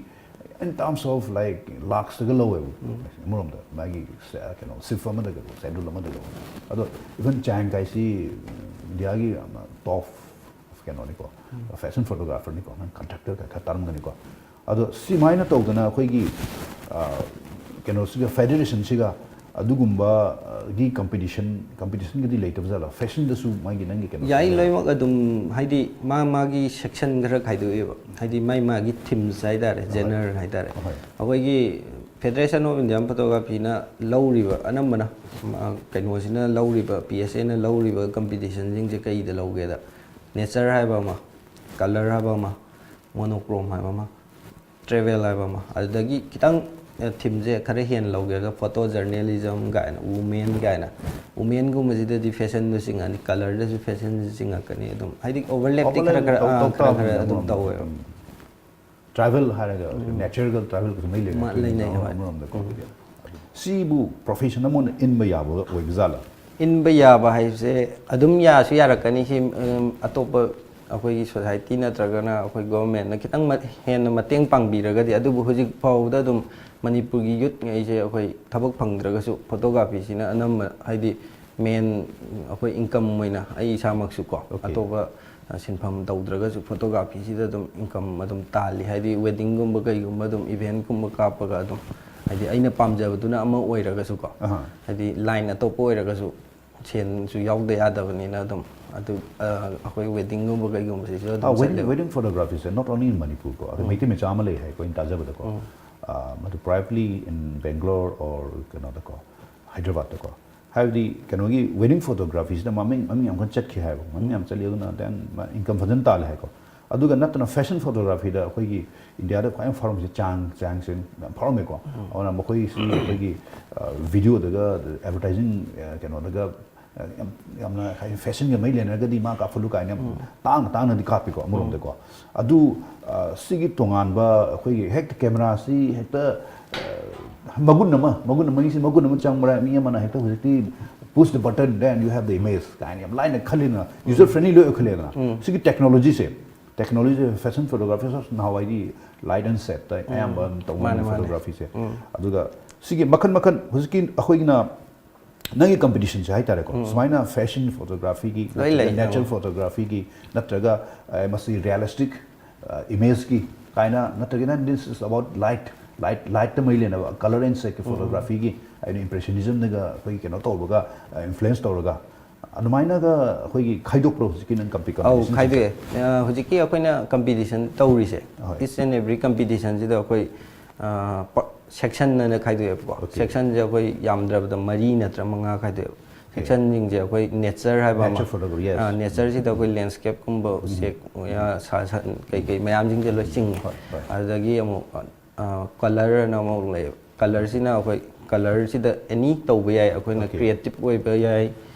in terms of like ꯂꯥꯛꯁꯇꯒ ꯂꯧꯋꯦꯕ꯫ ꯑꯃꯔꯣꯝꯗ ꯃꯥꯒꯤ ꯁ- ꯀꯩꯅꯣ ꯁꯤꯐ ꯑꯃꯗꯒ, ꯁꯦꯗꯨꯜ ꯑꯃꯗꯒ꯫ ꯑꯗꯣ ꯏꯚꯟ ꯆꯥꯡ ꯀꯥꯏꯁꯤ ꯏꯟꯗꯤꯌꯥꯒꯤ ꯌꯥꯝꯅ ꯇꯣꯞ ꯀꯩꯅꯣꯅꯤꯀꯣ, ꯐꯦꯁꯟ ꯐꯣꯇꯣꯒ꯭ꯔꯥꯐꯔꯅꯤꯀꯣ, ꯅꯪ ꯀꯟꯇ꯭ꯔꯦꯛꯇꯔ ꯈꯔ ꯇꯥꯔꯝꯒꯅꯤꯀꯣ꯫ ꯑꯗꯣ ꯁꯤꯃꯥꯏꯅ ꯇꯧꯗꯅ ꯑꯩꯈꯣꯏꯒꯤ ꯑ, ꯀꯩꯅꯣꯁꯤꯒ, ꯐꯦꯗꯔꯦꯁꯟꯁꯤꯒ ꯑꯗꯨꯒꯨꯝꯕꯒꯤ ꯀꯝꯄꯤꯇꯤꯁꯟ, ꯀꯝꯄꯤꯇꯤꯁꯟꯒꯗꯤ ꯂꯩꯇꯕ ꯖꯥꯠꯂꯣ? ꯐꯦꯁꯟꯗꯁꯨ ꯃꯥꯒꯤ ꯅꯪꯒꯤ ꯀꯩꯅꯣ ꯌꯥꯏ, ꯂꯩꯕ꯭ꯔꯥ? ꯂꯣꯏꯅꯃꯛ ꯑꯗꯨꯝ, ꯍꯥꯏꯗꯤ ꯃꯥ ꯃꯥꯒꯤ ꯁꯦꯛꯁꯟ ꯈꯔ ꯈꯥꯏꯗꯣꯛꯑꯦꯕ, ꯍꯥꯏꯗꯤ ꯃꯥꯏ ꯃꯥꯒꯤ ꯊꯤꯝꯁ ꯍꯥꯏꯇꯥꯔꯦ, ꯖꯦꯅꯔ ꯍꯥꯏꯇꯥꯔꯦ꯫ ꯑꯍꯣꯏ꯫ ꯑꯩꯈꯣꯏꯒꯤ ꯐꯦꯗꯔꯦꯁꯟ ꯑꯣꯐ ꯏꯟꯗꯤꯌꯥꯟ ꯐꯣꯇꯣꯒ꯭ꯔꯥꯐꯤꯅ ꯂꯧꯔꯤꯕ ꯑꯅꯝꯕꯅ, ꯃꯥ-, ꯀꯩꯅꯣꯁꯤꯅ ꯂꯧꯔꯤꯕ, ꯄꯤ ꯑꯦꯁ ꯑꯦꯅ ꯂꯧꯔꯤꯕ ꯀꯝꯄꯤꯇꯤꯁꯟꯁꯤꯡꯁꯦ ꯀꯩꯗ ꯂꯧꯒꯦꯗ, ꯅꯦꯆꯔ ꯍꯥꯏꯕ ꯑꯃ, ꯀꯂꯔ ꯍꯥꯏꯕ ꯑꯃ, ꯃꯣꯅꯣꯀ꯭ꯔꯣꯝ ꯍꯥꯏꯕ ꯑꯃ, ꯇ꯭ꯔꯦꯚꯦꯜ ꯍꯥꯏꯕ ꯑꯃ, ꯑꯗꯨꯗꯒꯤ ꯈꯤꯇꯪ ꯊꯤꯝꯁꯦ ꯈꯔ ꯍꯦꯟꯅ ꯂꯧꯒꯦꯒ, ꯐꯣꯇꯣ ꯖꯔꯅꯦꯂꯤꯖꯝ ꯀꯥꯏꯅ, ꯋꯨꯃꯦꯟ ꯀꯥꯏꯅ, ꯋꯨꯃꯦꯟꯒꯨꯝꯕꯁꯤꯗꯗꯤ ꯐꯦꯁꯟꯗ ꯆꯤꯡꯉꯛꯑꯅꯤ, ꯀꯂꯔꯗꯁꯨ ꯐꯦꯁꯟꯗ ꯆꯤꯡꯉꯛꯀꯅꯤ꯫ ꯑꯗꯨꯝ ꯍꯥꯏꯗꯤ ꯑꯣꯚꯔꯂꯦꯞꯇꯤ ꯈꯔ ꯈꯔ, ꯑꯥ, ꯈꯔ ꯈꯔ ꯑꯗꯨꯝ ꯇꯧꯋꯦꯕ꯫ ꯇ꯭ꯔꯥꯏꯕꯦꯜ ꯍꯥꯏꯔꯒ ꯅꯦꯆꯔꯒ ꯇ꯭ꯔꯥꯏꯕꯦꯜꯒꯁꯨ ꯃꯩ ꯂꯩꯅꯩ꯫ ꯃꯥ-, ꯂꯩꯅꯩ, ꯍꯣꯏ꯫ ꯑꯃꯔꯣꯝꯗꯀꯣ꯫ ꯁꯤꯕꯨ ꯄ꯭ꯔꯣꯐꯦꯁꯟ ꯑꯃ ꯑꯣꯏꯅ ꯏꯟꯕ ꯌꯥꯕ ꯑꯣꯏꯕ ꯖꯥꯠꯂꯥ? ꯏꯟꯕ ꯌꯥꯕ ꯍꯥꯏꯁꯦ ꯑꯗꯨꯝ ꯌꯥꯁꯨ ꯌꯥꯔꯛꯀꯅꯤ꯫ ꯁꯤ, ꯎꯝ, ꯑꯇꯣꯞꯄ ꯑꯩꯈꯣꯏꯒꯤ ꯁꯣꯁꯥꯏꯇꯤ ꯅꯠꯇ꯭ꯔꯒꯅ ꯑꯩꯈꯣꯏ ꯒꯣꯚꯔꯟꯃꯦꯟꯠꯅ ꯈꯤꯇꯪ ꯃ-, ꯍꯦꯟꯅ ꯃꯇꯦꯡ ꯄꯥꯡꯕꯤꯔꯒꯗꯤ꯫ ꯑꯗꯨꯕꯨ ꯍꯧꯖꯤꯛ ꯐꯥꯎꯕꯗ ꯑꯗꯨꯝ ꯃꯅꯤꯄꯨꯔꯒꯤ ꯌꯨꯠꯉꯩꯁꯦ ꯑꯩꯈꯣꯏ ꯊꯕꯛ ꯐꯪꯗ꯭ꯔꯒꯁꯨ ꯐꯣꯇꯣꯒ꯭ꯔꯥꯐꯤꯁꯤꯅ ꯑꯅꯝꯕ, ꯍꯥꯏꯗꯤ ꯃꯦꯟ ꯑꯩꯈꯣꯏ ꯏꯟꯀꯝ ꯑꯣꯏꯅ ꯑꯩ ꯏꯁꯥꯃꯛꯁꯨ ꯀꯣ, Okay. ꯑꯇꯣꯞꯄ, ꯑ, ꯁꯤꯟꯐꯝ ꯇꯧꯗ꯭ꯔꯒꯁꯨ ꯐꯣꯇꯣꯒ꯭ꯔꯥꯐꯤꯁꯤꯗ ꯑꯗꯨꯝ ꯏꯟꯀꯝ ꯑꯗꯨꯝ ꯇꯥꯜꯂꯤ꯫ ꯍꯥꯏꯗꯤ ꯋꯦꯗꯤꯡꯒꯨꯝꯕ ꯀꯩꯒꯨꯝꯕ ꯑꯗꯨꯝ ꯏꯚꯦꯟꯠꯀꯨꯝꯕ ꯀꯥꯞꯄꯒ ꯑꯗꯨꯝ, ꯍꯥꯏꯗꯤ ꯑꯩꯅ ꯄꯥꯝꯖꯕꯗꯨꯅ ꯑꯃ ꯑꯣꯏꯔꯒꯁꯨꯀꯣ, ꯑꯍꯥ꯫ ꯍꯥꯏꯗꯤ ꯂꯥꯏꯟ ꯑꯇꯣꯞꯄ ꯑꯣꯏꯔꯒꯁꯨ ꯁꯦꯟꯁꯨ ꯌꯥꯎꯗ ꯌꯥꯗꯕꯅꯤꯅ ꯑꯗꯨꯝ ꯑꯗꯨ, ꯑ, ꯑꯩꯈꯣꯏ ꯋꯦꯗꯤꯡꯒꯨꯝꯕ ꯀꯩꯒꯨꯝꯕꯁꯤꯁꯨ ꯑꯗꯨꯝ ꯋꯦꯗꯤꯡ ꯆꯠꯂꯦꯕ꯫ ꯋꯦꯗꯤꯡ ꯐꯣꯇꯣꯒ꯭ꯔꯥꯐꯤꯁꯦ not only in ꯃꯅꯤꯄꯨꯔ ꯀꯣ, ꯑꯗꯣ ꯃꯩꯇꯩ ꯃꯆꯥ ꯑꯃ ꯂꯩ ꯍꯥꯏ ꯑꯩꯈꯣꯏꯅ ꯇꯥꯖꯕꯗꯀꯣ꯫ ꯑ, ꯃꯗꯨ privately in Bangalore or ꯀꯩꯅꯣꯗꯀꯣ, ꯍꯥꯏꯗ꯭ꯔꯕꯥꯠꯇꯀꯣ, ꯍꯥꯏꯕꯗꯤ ꯀꯩꯅꯣꯒꯤ ꯋꯦꯗꯤꯡ ꯐꯣꯇꯣꯒ꯭ꯔꯥꯐꯤꯁꯤꯗ ꯃꯃꯤꯡ, ꯃꯃꯤꯡ ꯌꯥꯝ ꯀꯟꯅ ꯆꯠꯈꯤ ꯍꯥꯏꯕ, ꯃꯃꯤꯡ ꯌꯥꯝ ꯆꯠꯂꯤ꯫ ꯑꯗꯨꯅ then ꯏꯟꯀꯝ ꯐꯖꯅ ꯇꯥꯜꯂꯦ ꯍꯥꯏꯀꯣ꯫ ꯑꯗꯨꯒ ꯅꯠꯇꯅ ꯐꯦꯁꯟ ꯐꯣꯇꯣꯒ꯭ꯔꯥꯐꯤꯗ ꯑꯩꯈꯣꯏꯒꯤ ꯏꯟꯗꯤꯌꯥꯗ ꯈ꯭ꯋꯥꯏ ꯐꯥꯎꯔꯝꯃꯤꯁꯦ ꯆꯥꯡ, ꯆꯥꯡꯁꯦ ꯌꯥꯝ ꯐꯥꯎꯔꯝꯃꯦꯀꯣ꯫ ꯑꯗꯨꯅ ꯃꯈꯣꯏꯁꯤ ꯑꯩꯈꯣꯏꯒꯤ ꯚꯤꯗꯤꯑꯣꯗꯒ, ꯑꯦꯗꯚꯔꯇꯥꯏꯖꯤꯡ ꯀꯩꯅꯣꯗꯒ, ꯌꯥꯝ, ꯌꯥꯝꯅ ꯐꯦꯁꯟꯒ ꯃꯔꯤ ꯂꯩꯅꯔꯒꯗꯤ ꯃꯥ ꯀꯥꯞꯍꯜꯂꯨ ꯀꯥꯏꯅ ꯌꯥꯝ ꯇꯥꯡꯅ ꯇꯥꯡꯅꯗꯤ ꯀꯥꯞꯄꯤꯀꯣ ꯑꯃꯔꯣꯝꯗꯀꯣ꯫ ꯑꯗꯨ ꯁꯤꯒꯤ ꯇꯣꯉꯥꯟꯕ ꯑꯩꯈꯣꯏꯒꯤ ꯍꯦꯛꯇ ꯀꯦꯃꯦꯔꯥꯁꯤ ꯍꯦꯛꯇ ꯃꯒꯨꯟ ꯑꯃ, ꯃꯒꯨꯟ ꯑꯃ, ꯃꯤꯁꯤ ꯃꯒꯨꯟ ꯑꯃ ꯆꯪꯕ꯭ꯔꯥ? ꯃꯤ ꯑꯃꯅ ꯍꯦꯛꯇ ꯍꯧꯖꯤꯛꯇꯤ push the button, then you have the image ꯀꯥꯏꯅ ꯌꯥꯝ ꯂꯥꯏꯅ ꯈꯜꯂꯤꯅ, ꯌꯨꯖꯔ ꯐ꯭ꯔꯦꯟꯂꯤ ꯂꯣꯏ ꯑꯣꯏꯈꯠꯂꯦꯗꯅ꯫ ꯁꯤꯒꯤ ꯇꯦꯛꯅꯣꯂꯣꯖꯤꯁꯦ, ꯇꯦꯛꯅꯣꯂꯣꯖꯤ, ꯐꯦꯁꯟ ꯐꯣꯇꯣꯒ꯭ꯔꯥꯐꯤ ꯅꯍꯥꯟꯋꯥꯏꯗꯤ ꯂꯥꯏꯠ ꯑꯦꯟ ꯁꯦꯠꯇ ꯑꯌꯥꯝꯕ ꯑꯗꯨꯝ ꯇꯧꯅꯕꯅꯤ ꯃꯥꯅꯦ, ꯃꯥꯅꯦ꯫ ꯐꯣꯇꯣꯒ꯭ꯔꯥꯐꯤꯁꯦ꯫ ꯑꯗꯨꯒ ꯁꯤꯒꯤ ꯃꯈꯜ ꯃꯈꯜ ꯍꯧꯖꯤꯛꯀꯤ ꯑꯩꯈꯣꯏꯒꯤꯅ ꯅꯪꯒꯤ ꯀꯝꯄꯤꯇꯤꯁꯟꯁꯦ ꯍꯥꯏꯇꯥꯔꯦꯀꯣ, ꯁꯨꯃꯥꯏꯅ ꯐꯦꯁꯟ ꯐꯣꯇꯣꯒ꯭ꯔꯥꯐꯤꯒꯤ, ꯂꯣꯏ ꯂꯩ, ꯅꯦꯆꯔꯦꯜ ꯐꯣꯇꯣꯒ꯭ꯔꯥꯐꯤꯒꯤ, ꯅꯠꯇ꯭ꯔꯒ ꯑꯦ, ꯃꯁꯤ ꯔꯤꯌꯦꯂꯤꯁꯇꯤꯛ ꯏꯃꯦꯖꯀꯤ ꯀꯥꯏꯅ, ꯅꯠꯇ꯭ꯔꯒꯅ this is about light, light, ꯂꯥꯏꯠꯇ ꯃꯔꯤ ꯂꯩꯅꯕ ꯀꯂꯔ ꯑꯦꯟ ꯁꯦꯠꯀꯤ ꯐꯣꯇꯣꯒ꯭ꯔꯥꯐꯤꯒꯤ, ꯑꯩꯅ ꯏꯝꯄ꯭ꯔꯦꯁꯟꯅꯤꯖꯝꯗꯒ ꯑꯩꯈꯣꯏꯒꯤ ꯀꯩꯅꯣ ꯇꯧꯕꯒ, ꯏꯟꯐ꯭ꯂꯨꯌꯦꯟꯁ ꯇꯧꯔꯒ, ꯑꯗꯨꯃꯥꯏꯅꯒ ꯑꯩꯈꯣꯏꯒꯤ ꯈꯥꯏꯗꯣꯛꯄ꯭ꯔꯣ ꯍꯧꯖꯤꯛꯀꯤ ꯅꯪ ꯀꯝꯄꯤ- ꯑꯧ, ꯀꯝꯄꯤꯇꯤꯁꯟꯁꯤꯡꯁꯦ? ꯈꯥꯏꯗꯣꯛꯑꯦ꯫ ꯑ, ꯍꯧꯖꯤꯛꯀꯤ ꯑꯩꯈꯣꯏꯅ ꯀꯝꯄꯤꯇꯤꯁꯟ ꯇꯧꯔꯤꯁꯦ, ꯍꯣꯏ꯫ Each and every competitionꯁꯤꯗ ꯑꯩꯈꯣꯏ ꯁꯦꯛꯁꯟ ꯍꯥꯏꯅ ꯈꯥꯏꯗꯣꯛꯑꯦꯕꯀꯣ꯫ Okay. ꯁꯦꯛꯁꯟꯁꯦ ꯑꯩꯈꯣꯏ ꯌꯥꯝꯗ꯭ꯔꯕꯗ ꯃꯔꯤ ꯅꯠꯇ꯭ꯔ ꯃꯉꯥ ꯈꯥꯏꯗꯣꯛꯑꯦꯕ꯫ ꯁꯦꯛꯁꯟꯁꯤꯡꯁꯦ ꯑꯩꯈꯣꯏ ꯅꯦꯆꯔ ꯍꯥꯏꯕ ꯑꯃ, Nature photography, yes. ꯑ, ꯅꯦꯆꯔꯁꯤꯗ ꯑꯩꯈꯣꯏ ꯂꯦꯟꯁꯀꯦꯞꯀꯨꯝꯕ, ꯎꯆꯦꯛ, ꯎꯌꯥ, ꯁꯥ, ꯁꯟ, ꯀꯩꯀꯩ ꯃꯌꯥꯝꯁꯤꯡꯁꯦ ꯂꯣꯏ ꯆꯤꯡꯉꯦ꯫ ꯍꯣꯏ, ꯍꯣꯏ꯫ ꯑꯗꯨꯗꯒꯤ ꯑꯃꯨꯛ ꯀꯂꯔꯅ ꯑꯃꯨꯛ ꯂꯩꯌꯦꯕ꯫ ꯀꯂꯔꯁꯤꯅ ꯑꯩꯈꯣꯏ ꯀꯂꯔꯁꯤꯗ ꯑꯦꯅꯤ ꯇꯧꯕ ꯌꯥꯏ, ꯑꯩꯈꯣꯏꯅ Okay. ꯀ꯭ꯔꯤꯌꯦꯇꯤꯞ ꯑꯣꯏꯕ ꯌꯥꯏ,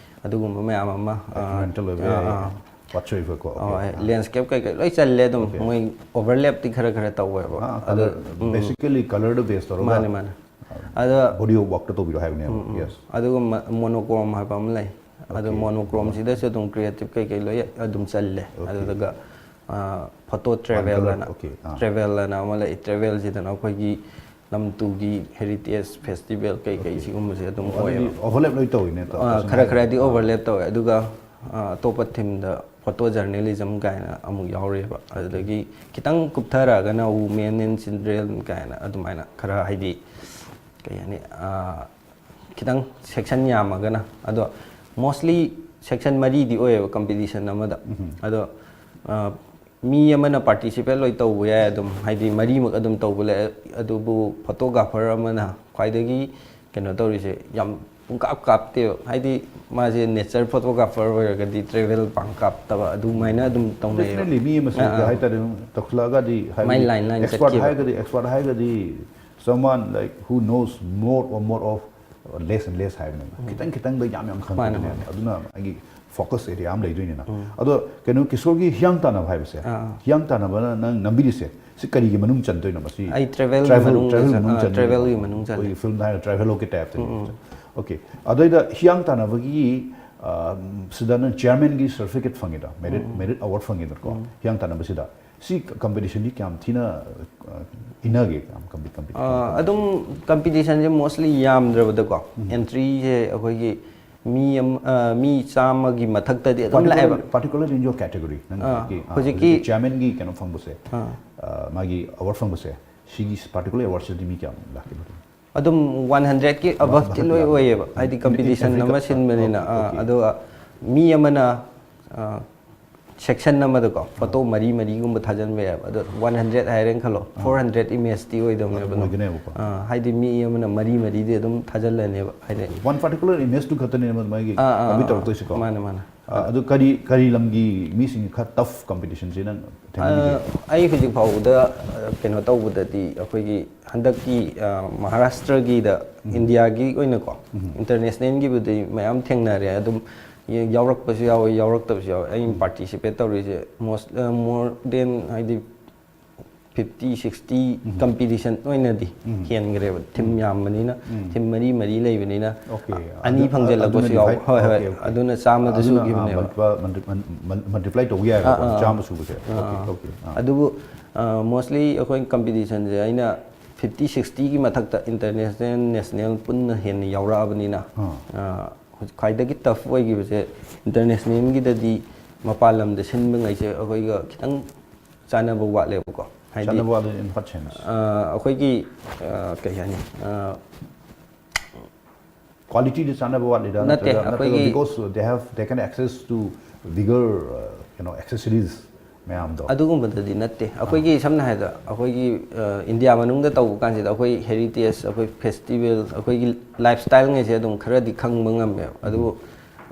ꯑꯗꯨꯒꯨꯝꯕ ꯃꯌꯥꯝ ꯑꯃ꯫ ꯑ, ꯑꯦꯛꯁꯄꯦꯔꯤꯃꯦꯟꯇꯦꯜ ꯑꯣꯏꯕ ꯑ, ꯌꯥꯏ, ꯑ, ꯋꯥꯠꯁꯣꯏꯕꯀꯣ꯫ ꯑ, Okay. ꯂꯦꯟꯁꯀꯦꯞ ꯀꯩꯀꯩ ꯂꯣꯏ ꯆꯜꯂꯦ ꯑꯗꯨꯝ꯫ Okay. ꯃꯣꯏ ꯑꯣꯚꯔꯂꯦꯞꯇꯤ ꯈꯔ ꯈꯔ ꯇꯧꯋꯦꯕ꯫ ꯑꯥ, ꯑꯗꯣ, ꯀꯂꯔ, ꯎꯝ, basically ꯀꯂꯔꯗ ꯕꯦꯁ ꯇꯧꯔꯒ ꯃꯥꯅꯦ, ꯃꯥꯅꯦ꯫ ꯑꯗ ꯕꯣꯗꯤ ꯑꯣꯐ ꯋꯥꯛꯇ ꯇꯧꯕꯤꯔꯣ ꯍꯥꯏꯕꯅꯦꯕ꯫ Yes. ꯑꯗꯨꯒ ꯃꯣꯅꯣꯀ꯭ꯔꯣꯝ ꯍꯥꯏꯕ ꯑꯃ ꯂꯩ꯫ ꯑꯗꯣ Okay. ꯃꯣꯅꯣꯀ꯭ꯔꯣꯝꯁꯤꯗꯁꯨ ꯑꯗꯨꯝ ꯀ꯭ꯔꯤꯌꯦꯇꯤꯞ ꯀꯩꯀꯩ ꯂꯣꯏ ꯑꯗꯨꯝ ꯆꯜꯂꯦ꯫ Okay. ꯑꯗꯨꯗꯨꯒ ꯐꯣꯇꯣ One ꯇ꯭ꯔꯦꯚꯦꯜ colour, ꯑꯅ, okay, ꯑꯥ. ꯇ꯭ꯔꯦꯚꯦꯜ ꯑꯅ ꯑꯃ ꯂꯩ꯫ ꯇ꯭ꯔꯦꯚꯦꯜꯁꯤꯗꯅ ꯑꯩꯈꯣꯏꯒꯤ ꯂꯝ ꯇꯨꯒꯤ ꯍꯦꯔꯤꯇꯦꯖ ꯐꯦꯁꯇꯤꯚꯦꯜ ꯀꯩꯀꯩ ꯁꯤꯒꯨꯝꯕꯁꯦ ꯑꯗꯨꯝ ꯑꯗꯨꯗꯤ ꯑꯣꯏꯌꯦꯕ꯫ ꯑꯣꯚꯔꯂꯦꯞ ꯂꯣꯏ ꯇꯧꯋꯤꯅꯦ, ꯑꯥ, ꯈꯔ ꯈꯔꯗꯤ ꯑꯣꯚꯔꯂꯦꯞ ꯇꯧꯋꯦ꯫ ꯑꯗꯨꯒ ꯑꯥ, ꯑꯇꯣꯞꯄ ꯊꯤꯝꯗ ꯐꯣꯇꯣ ꯖꯔꯅꯦꯂꯤꯖꯝ ꯀꯥꯏꯅ ꯑꯃꯨꯛ ꯌꯥꯎꯔꯤꯑꯕ꯫ ꯑꯗꯨꯗꯒꯤ ꯈꯤꯇꯪ ꯀꯨꯞꯊꯔꯛꯑꯒꯅ Women and Children ꯀꯥꯏꯅ ꯑꯗꯨꯃꯥꯏꯅ ꯈꯔ, ꯍꯥꯏꯗꯤ, ꯀꯩ ꯍꯥꯏꯅꯤ, ꯑꯥ, ꯈꯤꯇꯪ ꯁꯦꯛꯁꯟ ꯌꯥꯝꯃꯒꯅ꯫ ꯑꯗꯣ ꯃꯣꯁꯂꯤ ꯁꯦꯛꯁꯟ ꯃꯔꯤꯗꯤ ꯑꯣꯏꯌꯦꯕ ꯀꯝꯄꯤꯇꯤꯁꯟ ꯑꯃꯗ꯫ ꯑꯗꯣ ꯑꯥ, ꯃꯤ ꯑꯃꯅ ꯄꯥꯔꯇꯤꯁꯤꯄꯦꯠ ꯂꯣꯏ ꯇꯧꯕ ꯌꯥꯏ ꯑꯗꯨꯝ, ꯍꯥꯏꯗꯤ ꯃꯔꯤꯃꯛ ꯑꯗꯨꯝ ꯇꯧꯕ ꯂꯩ꯫ ꯑꯗꯨꯕꯨ ꯐꯣꯇꯣꯒ꯭ꯔꯥꯐꯔ ꯑꯃꯅ ꯈ꯭ꯋꯥꯏꯗꯒꯤ ꯀꯩꯅꯣ ꯇꯧꯔꯤꯁꯦ, ꯌꯥꯝ ꯄꯨꯡꯀꯥꯞ ꯀꯥꯞꯇꯦꯕ꯫ ꯍꯥꯏꯗꯤ ꯃꯥꯁꯦ ꯅꯦꯆꯔ ꯐꯣꯇꯣꯒ꯭ꯔꯥꯐꯔ ꯑꯣꯏꯔꯒꯗꯤ ꯇ꯭ꯔꯦꯚꯦꯜ ꯄꯥꯡ ꯀꯥꯞꯇꯕ ꯑꯗꯨꯃꯥꯏꯅ ꯑꯗꯨꯝ ꯇꯧꯅꯩꯌꯦꯕ꯫ Definitely, ꯃꯤ ꯑꯃꯁꯦ ꯑꯥ, ꯑꯥ꯫ ꯍꯥꯏꯇꯥꯔꯦ, ꯑꯗꯨꯝ ꯇꯧꯁꯤꯜꯂꯛꯑꯒꯗꯤ, ꯍꯥꯏꯕꯗꯤ ꯃꯥꯏ line line expert ꯆꯠꯈꯤꯕ꯫ ꯍꯥꯏꯔꯒꯗꯤ, expert ꯍꯥꯏꯔꯒꯗꯤ someone like who knows more or more of less and less ꯍꯥꯏꯕꯅꯦꯕ꯫ ꯈꯤꯇꯪ ꯈꯤꯇꯪꯗ ꯌꯥꯝ ꯌꯥꯝ ꯃꯥꯅꯦ, ꯈꯪꯉꯛꯄꯗꯨꯅꯦꯕ꯫ ꯃꯥꯅꯦ꯫ ꯑꯗꯨꯅ ꯑꯩꯒꯤ focus area ꯑꯃ ꯂꯩꯗꯣꯏꯅꯤꯅ꯫ ꯑꯗꯣ ꯀꯩꯅꯣ, ꯀꯤꯁꯣꯔꯒꯤ ꯍꯤꯌꯥꯡ ꯇꯥꯟꯅꯕ ꯍꯥꯏꯕꯁꯦ, ꯑꯥ, ꯑꯥ꯫ ꯍꯤꯌꯥꯡ ꯇꯥꯟꯅꯕꯅ ꯅꯪ ꯅꯝꯕꯤꯔꯤꯁꯦ ꯁꯤ ꯀꯔꯤꯒꯤ ꯃꯅꯨꯡ ꯆꯟꯗꯣꯏꯅꯣ? ꯃꯁꯤ ꯑꯩ travel travel, ꯃꯅꯨꯡꯗ travel ꯆꯟ-, ꯃꯅꯨꯡ ꯑꯥ, ꯆꯟꯗꯣꯏꯅꯦ꯫ travelꯒꯤ ꯃꯅꯨꯡ ꯆꯟꯗꯣꯏꯅꯦ꯫ ꯑꯩꯈꯣꯏꯒꯤ film ꯍꯥꯏꯔ travelogue type ꯇꯅꯤ꯫ Okay, ꯑꯗꯩꯗ ꯍꯤꯌꯥꯡ ꯇꯥꯟꯅꯕꯒꯤ, ꯑ, ꯁꯤꯗ ꯅꯪ chairmanꯒꯤ certificate ꯐꯪꯉꯤꯗꯣ, merit, merit award ꯐꯪꯉꯤꯗꯅꯀꯣ, ꯍꯤꯌꯥꯡ ꯇꯥꯟꯅꯕꯁꯤꯗ꯫ ꯁꯤ competitionꯗꯤ ꯀꯌꯥꯝ ꯊꯤꯅ, ꯑ, ꯏꯟꯅꯒꯦ? ꯌꯥꯝ compete, compete ꯑ, ꯑꯗꯨꯝ competitionꯁꯦ mostly ꯌꯥꯝꯗ꯭ꯔꯕꯗꯀꯣ, entryꯁꯦ ꯑꯩꯈꯣꯏꯒꯤ ꯃꯤ ꯑꯃ, ꯑ, ꯃꯤ ꯆꯥꯝꯃꯒꯤ ꯃꯊꯛꯇꯗꯤ ꯑꯗꯨꯝ Particular, ꯂꯥꯛꯑꯦꯕ꯫ Particular in your category, ꯅꯪ ꯑꯥ, ꯍꯧꯖꯤꯛꯀꯤ, ꯑ, ꯍꯧꯖꯤꯛꯀꯤ ꯍꯧꯖꯤꯛꯀꯤ chairmanꯒꯤ ꯀꯩꯅꯣ ꯐꯪꯕꯁꯦ, ꯑꯥ꯫ ꯑ, ꯃꯥꯒꯤ award ꯐꯪꯕꯁꯦ, ꯁꯤꯒꯤ particular awardꯁꯤꯗꯤ ꯃꯤ ꯀꯌꯥꯝ ꯂꯥꯛꯀꯦ? ꯑꯗꯨꯝ one hundredꯀꯤ aboveꯇꯤ ꯂꯣꯏ ꯑꯣꯏꯌꯦꯕ, ꯍꯥꯏꯗꯤ competition ꯑꯃ ꯁꯤꯟꯕꯅꯤꯅ꯫ ꯑꯥ, ꯑꯗꯨꯒ ꯃꯤ ꯑꯃꯅ, ꯑ, section ꯑꯃꯗꯀꯣ photo ꯃꯔꯤ ꯃꯔꯤꯒꯨꯝꯕ ꯊꯥꯖꯤꯟꯕ ꯌꯥꯏꯕ꯫ ꯑꯗꯣ one hundred ꯍꯥꯏꯔꯦꯅ ꯈꯜꯂꯣ, four hundred imageꯇꯤ ꯑꯣꯏꯗꯕꯅꯦꯕ ꯑꯗꯨꯝ꯫ ꯑꯣꯏꯒꯅꯦꯕꯀꯣ꯫ ꯑ, ꯍꯥꯏꯗꯤ ꯃꯤ ꯑꯃꯅ ꯃꯔꯤ ꯃꯔꯤꯗꯤ ꯑꯗꯨꯝ ꯊꯥꯖꯤꯜꯂꯅꯦꯕ ꯍꯥꯏꯗꯤ꯫ One particular imageꯇꯨ ꯈꯛꯇꯅꯦꯕ ꯃꯥꯒꯤ ꯑꯥ, ꯑꯥ, compete ꯑꯥ, ꯇꯧꯔꯛꯇꯣꯏꯁꯤꯀꯣ꯫ ꯃꯥꯅꯦ, ꯃꯥꯅꯦ꯫ ꯑ, ꯑꯗꯨ ꯀꯔꯤ, ꯀꯔꯤ ꯂꯝꯒꯤ ꯃꯤꯁꯤꯡ ꯈꯔ tough competitionꯁꯦ ꯅꯪ ꯊꯦꯡꯅꯈꯤꯒꯦ? ꯑ, ꯑꯩ ꯍꯧꯖꯤꯛ ꯐꯥꯎꯕꯗ, ꯑ, ꯀꯩꯅꯣ ꯇꯧꯕꯗꯗꯤ ꯑꯩꯈꯣꯏꯒꯤ ꯍꯟꯗꯛꯀꯤ, ꯑ, ꯃꯍꯥꯔꯥꯁꯇ꯭ꯔꯒꯤꯗ ꯏꯟꯗꯤꯌꯥꯒꯤ ꯑꯣꯏꯅꯀꯣ internationalꯒꯤꯕꯨꯗꯤ ꯃꯌꯥꯝ ꯊꯦꯡꯅꯔꯦ꯫ ꯑꯗꯨꯝ ꯌꯥꯎꯔꯛꯄꯁꯨ ꯌꯥꯎꯋꯤ, ꯌꯥꯎꯔꯛꯇꯕꯁꯨ ꯌꯥꯎꯋꯤ꯫ ꯑꯩꯅ participate ꯇꯧꯔꯤꯁꯦ most, ꯑ, more than ꯍꯥꯏꯗꯤ fifty sixty competition ꯑꯣꯏꯅꯗꯤ ꯍꯦꯟꯈ꯭ꯔꯦꯕ꯫ Team ꯌꯥꯝꯕꯅꯤꯅ, team ꯃꯔꯤ ꯃꯔꯤ ꯂꯩꯕꯅꯤꯅ Okay, ꯑꯅꯤ ꯑꯗꯨ-, ꯐꯪꯖꯜꯂꯛꯄꯁꯨ ꯑꯗꯨꯅꯗꯤ ꯌꯥꯎ-, ꯐꯩ꯫ ꯍꯣꯏ, ꯍꯣꯏ꯫ Okay, okay. ꯑꯗꯨꯅ ꯆꯥꯝꯃꯗ ꯑꯗꯨꯅ, ꯁꯨꯈꯤꯕꯅꯦꯕ꯫ ꯑ, multiple, multi-, multi-, multiply ꯇꯧꯕ ꯌꯥꯏꯕꯀꯣ, ꯑꯥ, ꯑꯥ, ꯆꯥꯝꯃ ꯁꯨꯕꯁꯦ꯫ Okay, okay. ꯑꯥ꯫ ꯑꯗꯨꯕꯨ mostly ꯑꯩꯈꯣꯏ competitionꯁꯦ ꯑꯩꯅ fifty sixtyꯒꯤ ꯃꯊꯛꯇ international national ꯄꯨꯟꯅ ꯍꯦꯟꯅ ꯌꯥꯎꯔꯛꯑꯕꯅꯤꯅ, ꯑꯥ꯫ ꯑ, ꯍꯧꯖꯤꯛ ꯈ꯭ꯋꯥꯏꯗꯒꯤ tough ꯑꯣꯏꯈꯤꯕꯁꯦ internationalꯒꯤꯗꯗꯤ ꯃꯄꯥꯟ ꯂꯝꯗ ꯁꯤꯟꯕꯉꯩꯁꯦ ꯑꯩꯈꯣꯏꯒ ꯈꯤꯇꯪ ꯆꯥꯟꯅꯕ ꯋꯥꯠꯂꯦꯕꯀꯣ꯫ ꯍꯥꯏꯗꯤ, ꯆꯥꯟꯅꯕ ꯋꯥꯠꯂꯦ in what sense? ꯑ, ꯑꯩꯈꯣꯏꯒꯤ, ꯑ, ꯀꯩ ꯍꯥꯏꯅꯤ, ꯑ, Qualityꯗ ꯆꯥꯟꯅꯕ ꯋꯥꯠꯂꯤꯔꯥ? ꯅꯠꯇꯦ, ꯅꯠꯇ꯭ꯔꯒ, ꯅꯠꯇ꯭ꯔꯒ ꯑꯩꯈꯣꯏꯒꯤ because they have, they can access to bigger, uh, you know, accessories ꯃꯌꯥꯝꯗꯣ? ꯑꯗꯨꯒꯨꯝꯕꯗꯗꯤ ꯅꯠꯇꯦ꯫ ꯑꯩꯈꯣꯏꯒꯤ ꯁꯝꯅ ꯍꯥꯏꯔꯕꯗ ꯑꯩꯈꯣꯏꯒꯤ ꯑ, ꯏꯟꯗꯤꯌꯥ ꯃꯅꯨꯡꯗ ꯇꯧꯕ ꯀꯥꯟꯁꯤꯗ ꯑꯩꯈꯣꯏ ꯍꯦꯔꯤꯇꯦꯖ, ꯑꯩꯈꯣꯏ ꯐꯦꯁꯇꯤꯚꯦꯜ, ꯑꯩꯈꯣꯏꯒꯤ ꯂꯥꯏꯐ ꯁ꯭ꯇꯥꯏꯜꯉꯩꯁꯦ ꯑꯗꯨꯝ ꯈꯔꯗꯤ ꯈꯪꯕ ꯉꯝꯃꯦꯕ꯫ ꯑꯗꯨꯕꯨ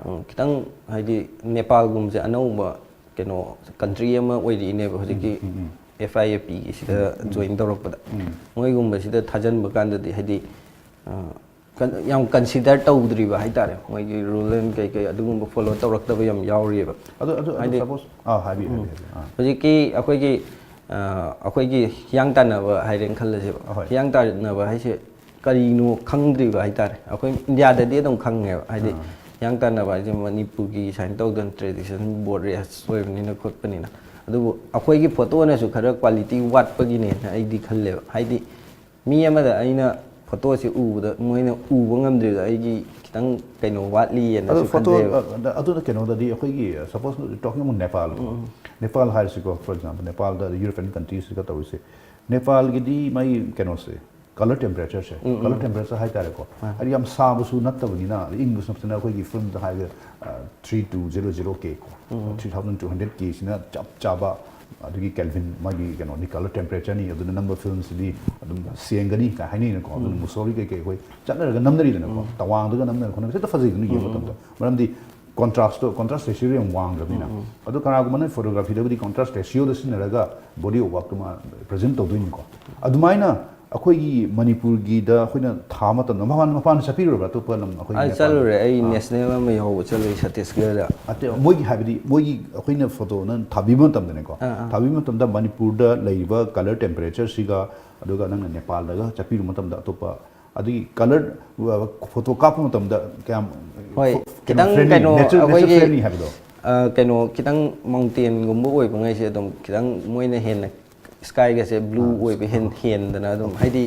ꯑ, ꯈꯤꯇꯪ ꯍꯥꯏꯗꯤ ꯅꯦꯄꯥꯜꯒꯨꯝꯕꯁꯦ ꯑꯅꯧꯕ ꯀꯩꯅꯣ ꯀꯟꯇ꯭ꯔꯤ ꯑꯃ ꯑꯣꯏꯔꯛꯏꯅꯦꯕ ꯍꯧꯖꯤꯛꯀꯤ ꯑꯦꯐ ꯑꯥꯏ ꯑꯦ ꯄꯤꯒꯤꯁꯤꯗ ꯖꯣꯏꯟ ꯇꯧꯔꯛꯄꯗ꯫ ꯃꯣꯏꯒꯨꯝꯕꯁꯤꯗ ꯊꯥꯖꯤꯟꯕ ꯀꯥꯟꯗꯗꯤ ꯍꯥꯏꯗꯤ ꯑ, ꯀꯟ- ꯌꯥꯝ ꯀꯟꯁꯤꯗꯔ ꯇꯧꯗ꯭ꯔꯤꯕ ꯍꯥꯏꯇꯥꯔꯦ꯫ ꯃꯣꯏꯒꯤ ꯔꯨꯜ ꯑꯦꯟ ꯀꯩꯀꯩ ꯑꯗꯨꯒꯨꯝꯕ ꯐꯣꯂꯣ ꯇꯧꯔꯛꯇꯕ ꯌꯥꯝ ꯌꯥꯎꯔꯤꯑꯕ꯫ ꯑꯗꯨ ꯑꯗꯨ ꯑꯗꯨ ꯍꯥꯏꯗꯤ- ꯁꯄꯣꯁ ꯑꯥ ꯍꯥꯏꯕꯤꯌꯨ ꯍꯥꯏꯕꯤꯌꯨ ꯍꯥꯏꯕꯤꯌꯨ ꯑꯥ꯫ ꯍꯧꯖꯤꯛꯀꯤ ꯑꯩꯈꯣꯏꯒꯤ ꯑ, ꯑꯩꯈꯣꯏꯒꯤ ꯍꯤꯌꯥꯡ ꯇꯥꯟꯅꯕ ꯍꯥꯏꯔꯦꯅ ꯈꯜꯂꯁꯦꯕ꯫ ꯑꯍꯣꯏ꯫ ꯍꯤꯌꯥꯡ ꯇꯥꯟꯅꯕ ꯍꯥꯏꯁꯦ ꯀꯔꯤꯅꯣ ꯈꯪꯗ꯭ꯔꯤꯕ ꯍꯥꯏꯇꯥꯔꯦ꯫ ꯑꯩꯈꯣꯏ ꯏꯟꯗꯤꯌꯥꯗꯗꯤ ꯑꯗꯨꯝ ꯈꯪꯉꯦꯕ, ꯍꯥꯏꯗꯤ ꯍꯤꯌꯥꯡ ꯇꯥꯟꯅꯕ ꯍꯥꯏꯁꯦ ꯃꯅꯤꯄꯨꯔꯒꯤ ꯁꯨꯃꯥꯏꯅ ꯇꯧꯗꯅ ꯇ꯭ꯔꯦꯗꯤꯁꯟ ꯕꯣꯠ ꯔꯦꯁ ꯑꯣꯏꯕꯅꯤꯅ ꯈꯣꯠꯄꯅꯤꯅ꯫ ꯑꯗꯨꯕꯨ ꯑꯩꯈꯣꯏꯒꯤ ꯐꯣꯇꯣꯅꯁꯨ ꯈꯔ ꯀ꯭ꯋꯥꯂꯤꯇꯤ ꯋꯥꯠꯄꯒꯤꯅꯦꯅ ꯑꯩꯗꯤ ꯈꯜꯂꯦꯕ꯫ ꯍꯥꯏꯗꯤ ꯃꯤ ꯑꯃꯗ ꯑꯩꯅ ꯐꯣꯇꯣꯁꯤ ꯎꯕꯗ ꯃꯣꯏꯅ ꯎꯕ ꯉꯝꯗ꯭ꯔꯤꯕꯗ ꯑꯩꯒꯤ ꯈꯤꯇꯪ ꯀꯩꯅꯣ ꯑꯗꯣ ꯋꯥꯠꯂꯤꯑꯅꯁꯨ ꯐꯣꯇꯣ ꯈꯟꯖꯩꯕ꯫ ꯑꯗꯨꯅ ꯀꯩꯅꯣꯗꯗꯤ ꯑꯩꯈꯣꯏꯒꯤ ꯁꯄꯣꯁ ꯇꯣꯀꯤꯡ ꯑꯃꯨꯛ ꯅꯦꯄꯥꯜ ꯅꯦꯄꯥꯜ ꯍꯥꯏꯔꯤꯁꯤꯀꯣ, ꯐꯣꯔ ꯑꯦꯛꯖꯥꯝꯄꯜ ꯅꯦꯄꯥꯜꯗ ꯌꯨꯔꯣꯄꯤꯌꯟ ꯀꯟꯇ꯭ꯔꯤꯁꯤꯒ ꯇꯧꯔꯤꯁꯦ, ꯅꯦꯄꯥꯜꯒꯤꯗꯤ ꯃꯥꯒꯤ ꯀꯩꯅꯣꯁꯦ ꯀꯂꯔ ꯇꯦꯝꯄꯔꯦꯆꯔꯁꯦ, ꯀꯂꯔ ꯇꯦꯝꯄꯔꯦꯆꯔ ꯍꯥꯏꯇꯥꯔꯦꯀꯣ, ꯍꯥꯏꯗꯤ ꯌꯥꯝ ꯁꯥꯕꯁꯨ ꯅꯠꯇꯕꯅꯤꯅ, ꯑꯗꯩ ꯏꯪꯕꯁꯨ ꯅꯠꯇꯅ, ꯑꯩꯈꯣꯏꯒꯤ ꯐꯤꯜꯝꯗ ꯍꯥꯏꯔꯒ ꯊ꯭ꯔꯤ ꯇꯨ ꯖꯦꯔꯣ ꯖꯦꯔꯣ ꯀꯦ ꯀꯣ, ꯊ꯭ꯔꯤ ꯊꯥꯎꯖꯟ ꯇꯨ ꯍꯟꯗ꯭ꯔꯦꯗ ꯀꯦꯁꯤꯅ ꯆꯞ ꯆꯥꯕ ꯑꯗꯨꯒꯤ ꯀꯦꯜꯚꯤꯟ ꯃꯥꯒꯤ ꯀꯩꯅꯣꯅꯤ, ꯀꯂꯔ ꯇꯦꯝꯄꯔꯦꯆꯔꯅꯤ, ꯑꯗꯨꯅ ꯅꯝꯕ ꯐꯤꯜꯝꯁꯤꯗꯤ ꯑꯗꯨꯝ ꯁꯦꯡꯒꯅꯤ ꯀꯥꯏ ꯍꯥꯏꯅꯩꯅꯀꯣ꯫ ꯑꯗꯨꯅ ꯃꯨꯁꯣꯔꯤ ꯀꯩꯀꯩ ꯑꯩꯈꯣꯏ ꯆꯠꯅꯔꯒ ꯅꯝꯅꯔꯤꯗꯅꯀꯣ, ꯇꯋꯥꯡꯗꯒ ꯅꯝꯅꯔ ꯈꯣꯠꯅꯕ ꯍꯦꯛꯇ ꯐꯖꯩꯗꯅ ꯌꯦꯡꯕ ꯃꯇꯝꯗ꯫ ꯃꯔꯝꯗꯤ ꯀꯣꯟꯇ꯭ꯔꯥꯁꯇꯣ, ꯀꯣꯟꯇ꯭ꯔꯥꯁ ꯔꯦꯁꯤꯌꯣ ꯌꯥꯝ ꯋꯥꯡꯗ꯭ꯔꯕꯅꯤꯅ꯫ ꯑꯗꯣ ꯀꯅꯥꯒꯨꯝꯕꯅ ꯐꯣꯇꯣꯒ꯭ꯔꯥꯐꯤꯗꯕꯨꯗꯤ ꯀꯣꯟꯇ꯭ꯔꯥꯁ ꯔꯦꯁꯤꯌꯣꯗ ꯁꯤꯖꯤꯟꯅꯔꯒ ꯕꯣꯗꯤ ꯑꯣꯐ ꯋꯥꯛꯇꯨ ꯃꯥ ꯄ꯭ꯔꯖꯦꯟ ꯇꯧꯗꯣꯏꯅꯤꯀꯣ꯫ ꯑꯗꯨꯃꯥꯏꯅ ꯑꯩꯈꯣꯏꯒꯤ ꯃꯅꯤꯄꯨꯔꯒꯤꯗ ꯑꯩꯈꯣꯏꯅ ꯊꯥ ꯃꯇꯝꯗ ꯃꯄꯥꯟ ꯃꯄꯥꯟꯗ ꯆꯠꯄꯤꯔꯨꯔꯕ꯭ꯔꯥ? ꯑꯇꯣꯞꯄ ꯂꯝ ꯑꯩꯈꯣꯏꯒꯤ ꯑꯩ ꯅꯦꯄꯥꯜ- ꯆꯠꯂꯨꯔꯦ꯫ ꯑꯩ ꯑꯥ꯫ ꯅꯦꯁꯅꯦꯜ ꯑꯃ ꯌꯥꯎꯕ ꯆꯠꯂꯨꯏ ꯁꯠꯇꯤꯁꯒꯔꯗ꯫ ꯑꯇꯩ ꯃꯣꯏꯒꯤ ꯍꯥꯏꯕꯗꯤ ꯃꯣꯏꯒꯤ ꯑꯩꯈꯣꯏꯅ ꯐꯣꯇꯣ ꯅꯪ ꯊꯥꯕꯤꯕ ꯃꯇꯝꯗꯅꯦꯀꯣ, ꯑꯥ, ꯑꯥ꯫ ꯊꯥꯕꯤꯕ ꯃꯇꯝꯗ ꯃꯅꯤꯄꯨꯔꯗ ꯂꯩꯔꯤꯕ ꯀꯂꯔ ꯇꯦꯝꯄꯔꯦꯆꯔꯁꯤꯒ ꯑꯗꯨꯒ ꯅꯪꯅ ꯅꯦꯄꯥꯜꯗꯒ ꯆꯠꯄꯤꯔꯨꯕ ꯃꯇꯝꯗ ꯑꯇꯣꯞꯄ ꯑꯗꯨꯒꯤ ꯀꯂꯔ ꯐꯣꯇꯣ ꯀꯥꯞꯄ ꯃꯇꯝꯗ ꯀꯌꯥꯝ ꯍꯣꯏ, ꯐꯣ- ꯈꯤꯇꯪ friendly, ꯀꯩꯅꯣ nature- nature ꯑꯩꯈꯣꯏꯒꯤ friendly ꯍꯥꯏꯕꯗꯣ? ꯑ, ꯀꯩꯅꯣ ꯈꯤꯇꯪ ꯃꯥꯎꯟꯇꯦꯟꯒꯨꯝꯕ ꯑꯣꯏꯕꯉꯩꯁꯦ ꯑꯗꯨꯝ ꯈꯤꯇꯪ ꯃꯣꯏꯅ ꯍꯦꯟꯅ ꯁ꯭ꯀꯥꯏꯒꯁꯦ ꯕ꯭ꯂꯨ ꯑꯣꯏꯕ ꯍꯦꯟ ꯍꯦꯟꯗꯅ ꯑꯗꯨꯝ ꯍꯥꯏꯗꯤ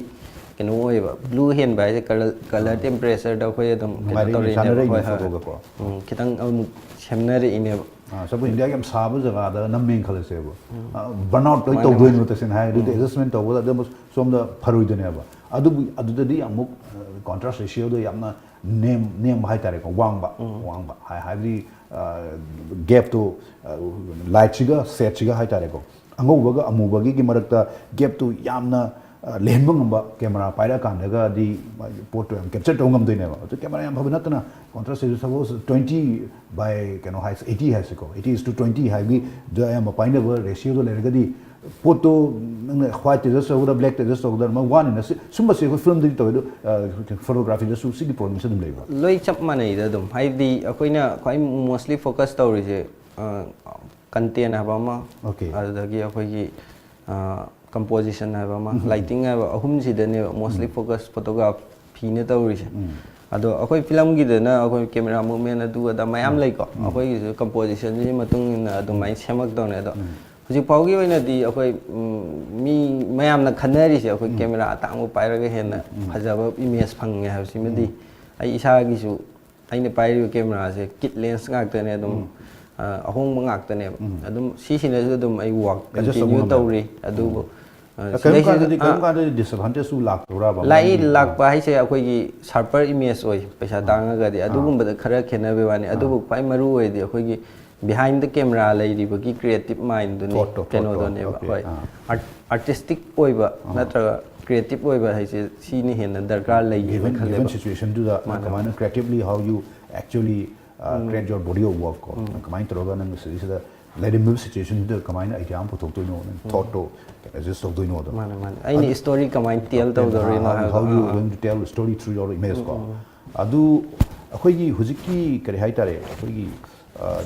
ꯀꯩꯅꯣ ꯑꯣꯏꯌꯦꯕ꯫ ꯕ꯭ꯂꯨ ꯍꯦꯟꯕ ꯍꯥꯏꯁꯦ ꯀꯂꯔ ꯀꯂꯔ ꯇꯦꯝꯄꯔꯦꯆꯔꯗ ꯑꯩꯈꯣꯏ ꯑꯗꯨꯝ ꯀꯩꯅꯣ ꯅꯨꯡꯉꯥꯏꯔꯛꯏꯅꯦ, ꯇꯧꯔꯛꯏꯅꯦꯕ꯫ ꯆꯥꯟꯅꯔꯛꯏꯅꯦ ꯍꯣꯏ, ꯍꯣꯏ꯫ ꯐꯣꯇꯣꯒꯀꯣ꯫ ꯎꯝ, ꯈꯤꯇꯪ ꯑꯃꯨꯛ ꯁꯦꯝꯅꯔꯛꯏꯅꯦꯕ꯫ ꯑꯥ, ꯁꯄꯣꯁ ꯏꯟꯗꯤꯌꯥꯒꯤ ꯌꯥꯝ ꯁꯥꯕ ꯖꯒꯥꯗ ꯅꯝꯃꯦꯅ ꯈꯜꯂꯁꯦꯕ꯫ ꯑꯥ, ꯕꯔꯟ ꯑꯥꯎꯠ ꯂꯣꯏ ꯃꯥꯅꯦ, ꯇꯧꯗꯣꯏꯅꯦ ꯃꯥꯅꯦ꯫ ꯇꯁꯦꯡꯅ ꯍꯥꯏꯔꯗꯤ, ꯑꯦꯗꯖꯁꯃꯦꯟ ꯇꯧꯕꯗ ꯑꯗꯨꯝ ꯁꯣꯝꯗ ꯐꯔꯣꯏꯗꯣꯏꯅꯦꯕ꯫ ꯑꯗꯨꯕꯨ ꯑꯗꯨꯗꯗꯤ ꯑꯃꯨꯛ ꯀꯣꯟꯇ꯭ꯔꯥꯁ ꯔꯦꯁꯤꯌꯣꯗꯣ ꯌꯥꯝꯅ ꯅꯦꯝ ꯅꯦꯝꯕ ꯍꯥꯏꯇꯥꯔꯦꯀꯣ, ꯋꯥꯡꯕ, ꯋꯥꯡꯕ ꯍꯥꯏ ꯍꯥꯏꯕꯗꯤ ꯒꯦꯞꯇꯣ, ꯂꯥꯏꯠꯁꯤꯒ ꯁꯦꯠꯁꯤꯒ ꯍꯥꯏꯇꯥꯔꯦꯀꯣ, ꯑꯉꯧꯕꯒ ꯑꯃꯨꯕꯒꯤ ꯃꯔꯛꯇ ꯒꯦꯞꯇꯨ ꯌꯥꯝꯅ ꯂꯩꯍꯟꯕ ꯉꯝꯕ ꯀꯦꯃꯦꯔꯥ ꯄꯥꯏꯔꯛꯑꯀꯥꯟꯗꯒꯗꯤ ꯄꯣꯠꯇꯣ ꯌꯥꯝ ꯀꯦꯞꯆꯔ ꯇꯧꯕ ꯉꯝꯗꯣꯏꯅꯦꯕ꯫ ꯑꯗꯨ ꯀꯦꯃꯦꯔꯥ ꯌꯥꯝ ꯐꯕ ꯅꯠꯇꯅ ꯀꯣꯟꯇ꯭ꯔꯥꯁ ꯔꯦꯁꯤꯌꯣ ꯁꯄꯣꯁ twenty by ꯀꯩꯅꯣ ꯍꯥꯏꯁꯦ, eighty ꯍꯥꯏꯁꯦꯀꯣ, eighty is to twenty ꯍꯥꯏꯕꯒꯤꯗ ꯑꯌꯥꯝꯕ ꯄꯥꯏꯅꯕ ꯔꯦꯁꯤꯌꯣꯗꯣ ꯂꯩꯔꯒꯗꯤ ꯄꯣꯠꯇꯣ ꯅꯪꯅ ꯋꯥꯏꯠꯇ ꯑꯦꯗꯖꯁ ꯇꯧꯒꯗ꯭ꯔꯥ, ꯕ꯭ꯂꯦꯛꯇ ꯑꯦꯗꯖꯁ ꯇꯧꯒꯗ꯭ꯔꯥ, ꯃꯥ ꯋꯥꯅꯤꯅ ꯁꯤ-, ꯁꯨꯝꯕꯁꯦ ꯑꯩꯈꯣꯏ ꯐꯤꯂꯝꯗꯗꯤ ꯇꯧꯋꯦ, ꯑꯗꯣ ꯐꯣꯇꯣꯒ꯭ꯔꯥꯐꯤꯗꯁꯨ ꯁꯤꯒꯤ ꯄ꯭ꯔꯣꯕ꯭ꯂꯦꯝꯁꯦ ꯑꯗꯨꯝ ꯂꯩꯕ꯭ꯔꯥ? ꯂꯣꯏ ꯆꯞ ꯃꯥꯟꯅꯩꯗ ꯑꯗꯨꯝ꯫ ꯍꯥꯏꯕꯗꯤ ꯑꯩꯈꯣꯏꯅ ꯈ꯭ꯋꯥꯏ ꯃꯣꯁꯂꯤ ꯐꯣꯀꯁ ꯇꯧꯔꯤꯁꯦ ꯀꯟꯇꯦꯟ ꯍꯥꯏꯕ ꯑꯃ, Okay. ꯑꯗꯨꯗꯒꯤ ꯑꯩꯈꯣꯏꯒꯤ ꯀꯝꯄꯣꯖꯤꯁꯟ ꯍꯥꯏꯕ ꯑꯃ, ꯂꯥꯏꯇꯤꯡ ꯍꯥꯏꯕ, ꯑꯍꯨꯝꯁꯤꯗꯅꯦꯕ ꯃꯣꯁꯂꯤ ꯐꯣꯀꯁ ꯐꯣꯇꯣꯒ꯭ꯔꯥꯐꯤꯅ ꯇꯧꯔꯤꯁꯦ꯫ ꯑꯗꯣ ꯑꯩꯈꯣꯏ ꯐꯤꯂꯝꯒꯤꯗꯅ ꯑꯩꯈꯣꯏ ꯀꯦꯃꯦꯔꯥ ꯃꯨꯞꯃꯦꯟ ꯑꯗꯨ ꯑꯗꯥ ꯃꯌꯥꯝ ꯂꯩꯀꯣ, ꯑꯩꯈꯣꯏꯒꯤꯁꯨ ꯀꯝꯄꯣꯖꯤꯁꯟꯁꯤꯒꯤ ꯃꯇꯨꯡ ꯏꯟꯅ ꯑꯗꯨꯃꯥꯏꯅ ꯁꯦꯝꯃꯛꯇꯧꯅꯦ꯫ ꯑꯗꯣ ꯍꯧꯖꯤꯛ ꯐꯥꯎꯒꯤ ꯑꯣꯏꯅꯗꯤ ꯑꯩꯈꯣꯏ ꯎꯝ, ꯃꯤ ꯃꯌꯥꯝꯅ ꯈꯟꯅꯔꯤꯁꯦ ꯑꯩꯈꯣꯏ ꯀꯦꯃꯦꯔꯥ ꯑꯇꯥꯡꯕ ꯄꯥꯏꯔꯒ ꯍꯦꯟꯅ ꯐꯖꯕ ꯏꯃꯦꯖ ꯐꯪꯉꯦ ꯍꯥꯏꯕꯁꯤꯃꯗꯤ ꯑꯩ ꯏꯁꯥꯒꯤꯁꯨ, ꯑꯩꯅ ꯄꯥꯏꯔꯤꯕ ꯀꯦꯃꯦꯔꯥꯁꯦ ꯀꯤꯠ ꯂꯦꯟꯁ ꯉꯥꯛꯇꯅꯦ ꯑꯗꯨꯝ, ꯑ, ꯑꯍꯣꯡꯕ ꯉꯥꯛꯇꯅꯦꯕ꯫ ꯑꯗꯨꯝ ꯁꯤꯁꯤꯅꯁꯨ ꯑꯗꯨꯝ ꯑꯩ ꯋꯥꯛ ꯑꯦꯗꯖꯁ ꯇꯧꯕ ꯀꯟꯇꯤꯅ꯭ꯌꯨ ꯉꯝꯃꯦꯕ꯫ ꯇꯧꯔꯤ꯫ ꯑꯗꯨꯕꯨ ꯑ, ꯀꯔꯤꯒꯨꯝꯕ ꯁꯤꯗꯩꯁꯤꯗ ꯀꯥꯟꯗꯗꯤ, ꯑ, ꯀꯔꯤꯒꯨꯝꯕ ꯀꯥꯟꯗꯗꯤ ꯗꯤꯁꯑꯦꯗꯚꯥꯟꯇꯦꯖꯁꯨ ꯂꯥꯛꯇꯕ꯭ꯔꯥꯕ? ꯂꯥꯛꯏ꯫ ꯃꯣꯏꯒꯤ- ꯂꯥꯛꯄ ꯍꯥꯏꯁꯦ ꯑꯩꯈꯣꯏꯒꯤ ꯁꯥꯔꯄꯔ ꯏꯃꯦꯖ ꯑꯣꯏ, ꯄꯩꯁꯥ ꯇꯥꯡꯉꯒꯗꯤ ꯑꯗꯨꯒꯨꯝꯕꯗ ꯈꯔ ꯈꯦꯠꯅꯕꯩ ꯋꯥꯅꯤ꯫ ꯑꯗꯨꯕꯨ ꯈ꯭ꯋꯥꯏ ꯃꯔꯨ ꯑꯣꯏꯗꯤ ꯑꯩꯈꯣꯏꯒꯤ ꯕꯤꯍꯥꯏꯟ ꯗ ꯀꯦꯃꯦꯔꯥ ꯂꯩꯔꯤꯕꯒꯤ ꯀ꯭ꯔꯤꯌꯦꯇꯤꯞ ꯃꯥꯏꯟꯗꯨꯅꯤ Thought-ꯇꯣ, thought-ꯇꯣ, ꯀꯩꯅꯣꯗꯨꯅꯦꯕ꯫ okay, ꯍꯣꯏ꯫ ꯑꯥ꯫ ꯑꯥꯔꯇꯤꯁꯇꯤꯛ ꯑꯣꯏꯕ ꯅꯠꯇ꯭ꯔꯒ ꯀ꯭ꯔꯤꯌꯦꯇꯤꯞ ꯑꯣꯏꯕ ꯍꯥꯏꯁꯦ ꯁꯤꯅ ꯍꯦꯟꯅ ꯗꯔꯀꯥꯔ ꯂꯩꯌꯦꯅ ꯒꯤꯚꯟ ꯒꯤꯚꯟ ꯈꯜꯂꯦꯕ꯫ ꯁꯤꯆꯨꯋꯦꯁꯟꯗꯨꯗ ꯃꯥꯅꯦ꯫ ꯀꯃꯥꯏꯅ creatively how you actually create your body of work ꯀꯣ, ꯀꯃꯥꯏꯅ ꯇꯧꯔꯒ ꯅꯪ ꯁꯤꯗꯩꯁꯤꯗ ꯂꯩꯔꯝꯃꯤꯕ ꯁꯤꯆꯨꯋꯦꯁꯟꯗꯨꯗ ꯀꯃꯥꯏꯅ ꯑꯥꯏꯗꯤꯌꯥ ꯑꯃ ꯄꯨꯊꯣꯛꯇꯣꯏꯅꯣ, ꯅꯪ ꯊꯣꯠꯇꯣ ꯑꯦꯗꯖꯁ ꯇꯧꯗꯣꯏꯅꯣꯗꯣ꯫ ꯃꯥꯅꯦ, ꯃꯥꯅꯦ꯫ ꯑꯩꯅ ꯏꯁꯇꯣꯔꯤ ꯀꯃꯥꯏꯅ ꯇꯦꯜ ꯇꯧꯗꯧꯔꯤꯅꯣ How, ꯍꯥꯏꯕꯗꯣ꯫ how you ah, going to tell story through your image ꯀꯣ꯫ ꯑꯗꯨ ꯑꯩꯈꯣꯏꯒꯤ ꯍꯧꯖꯤꯛꯀꯤ ꯀꯔꯤ ꯍꯥꯏꯇꯥꯔꯦ, ꯑꯩꯈꯣꯏꯒꯤ ꯑ,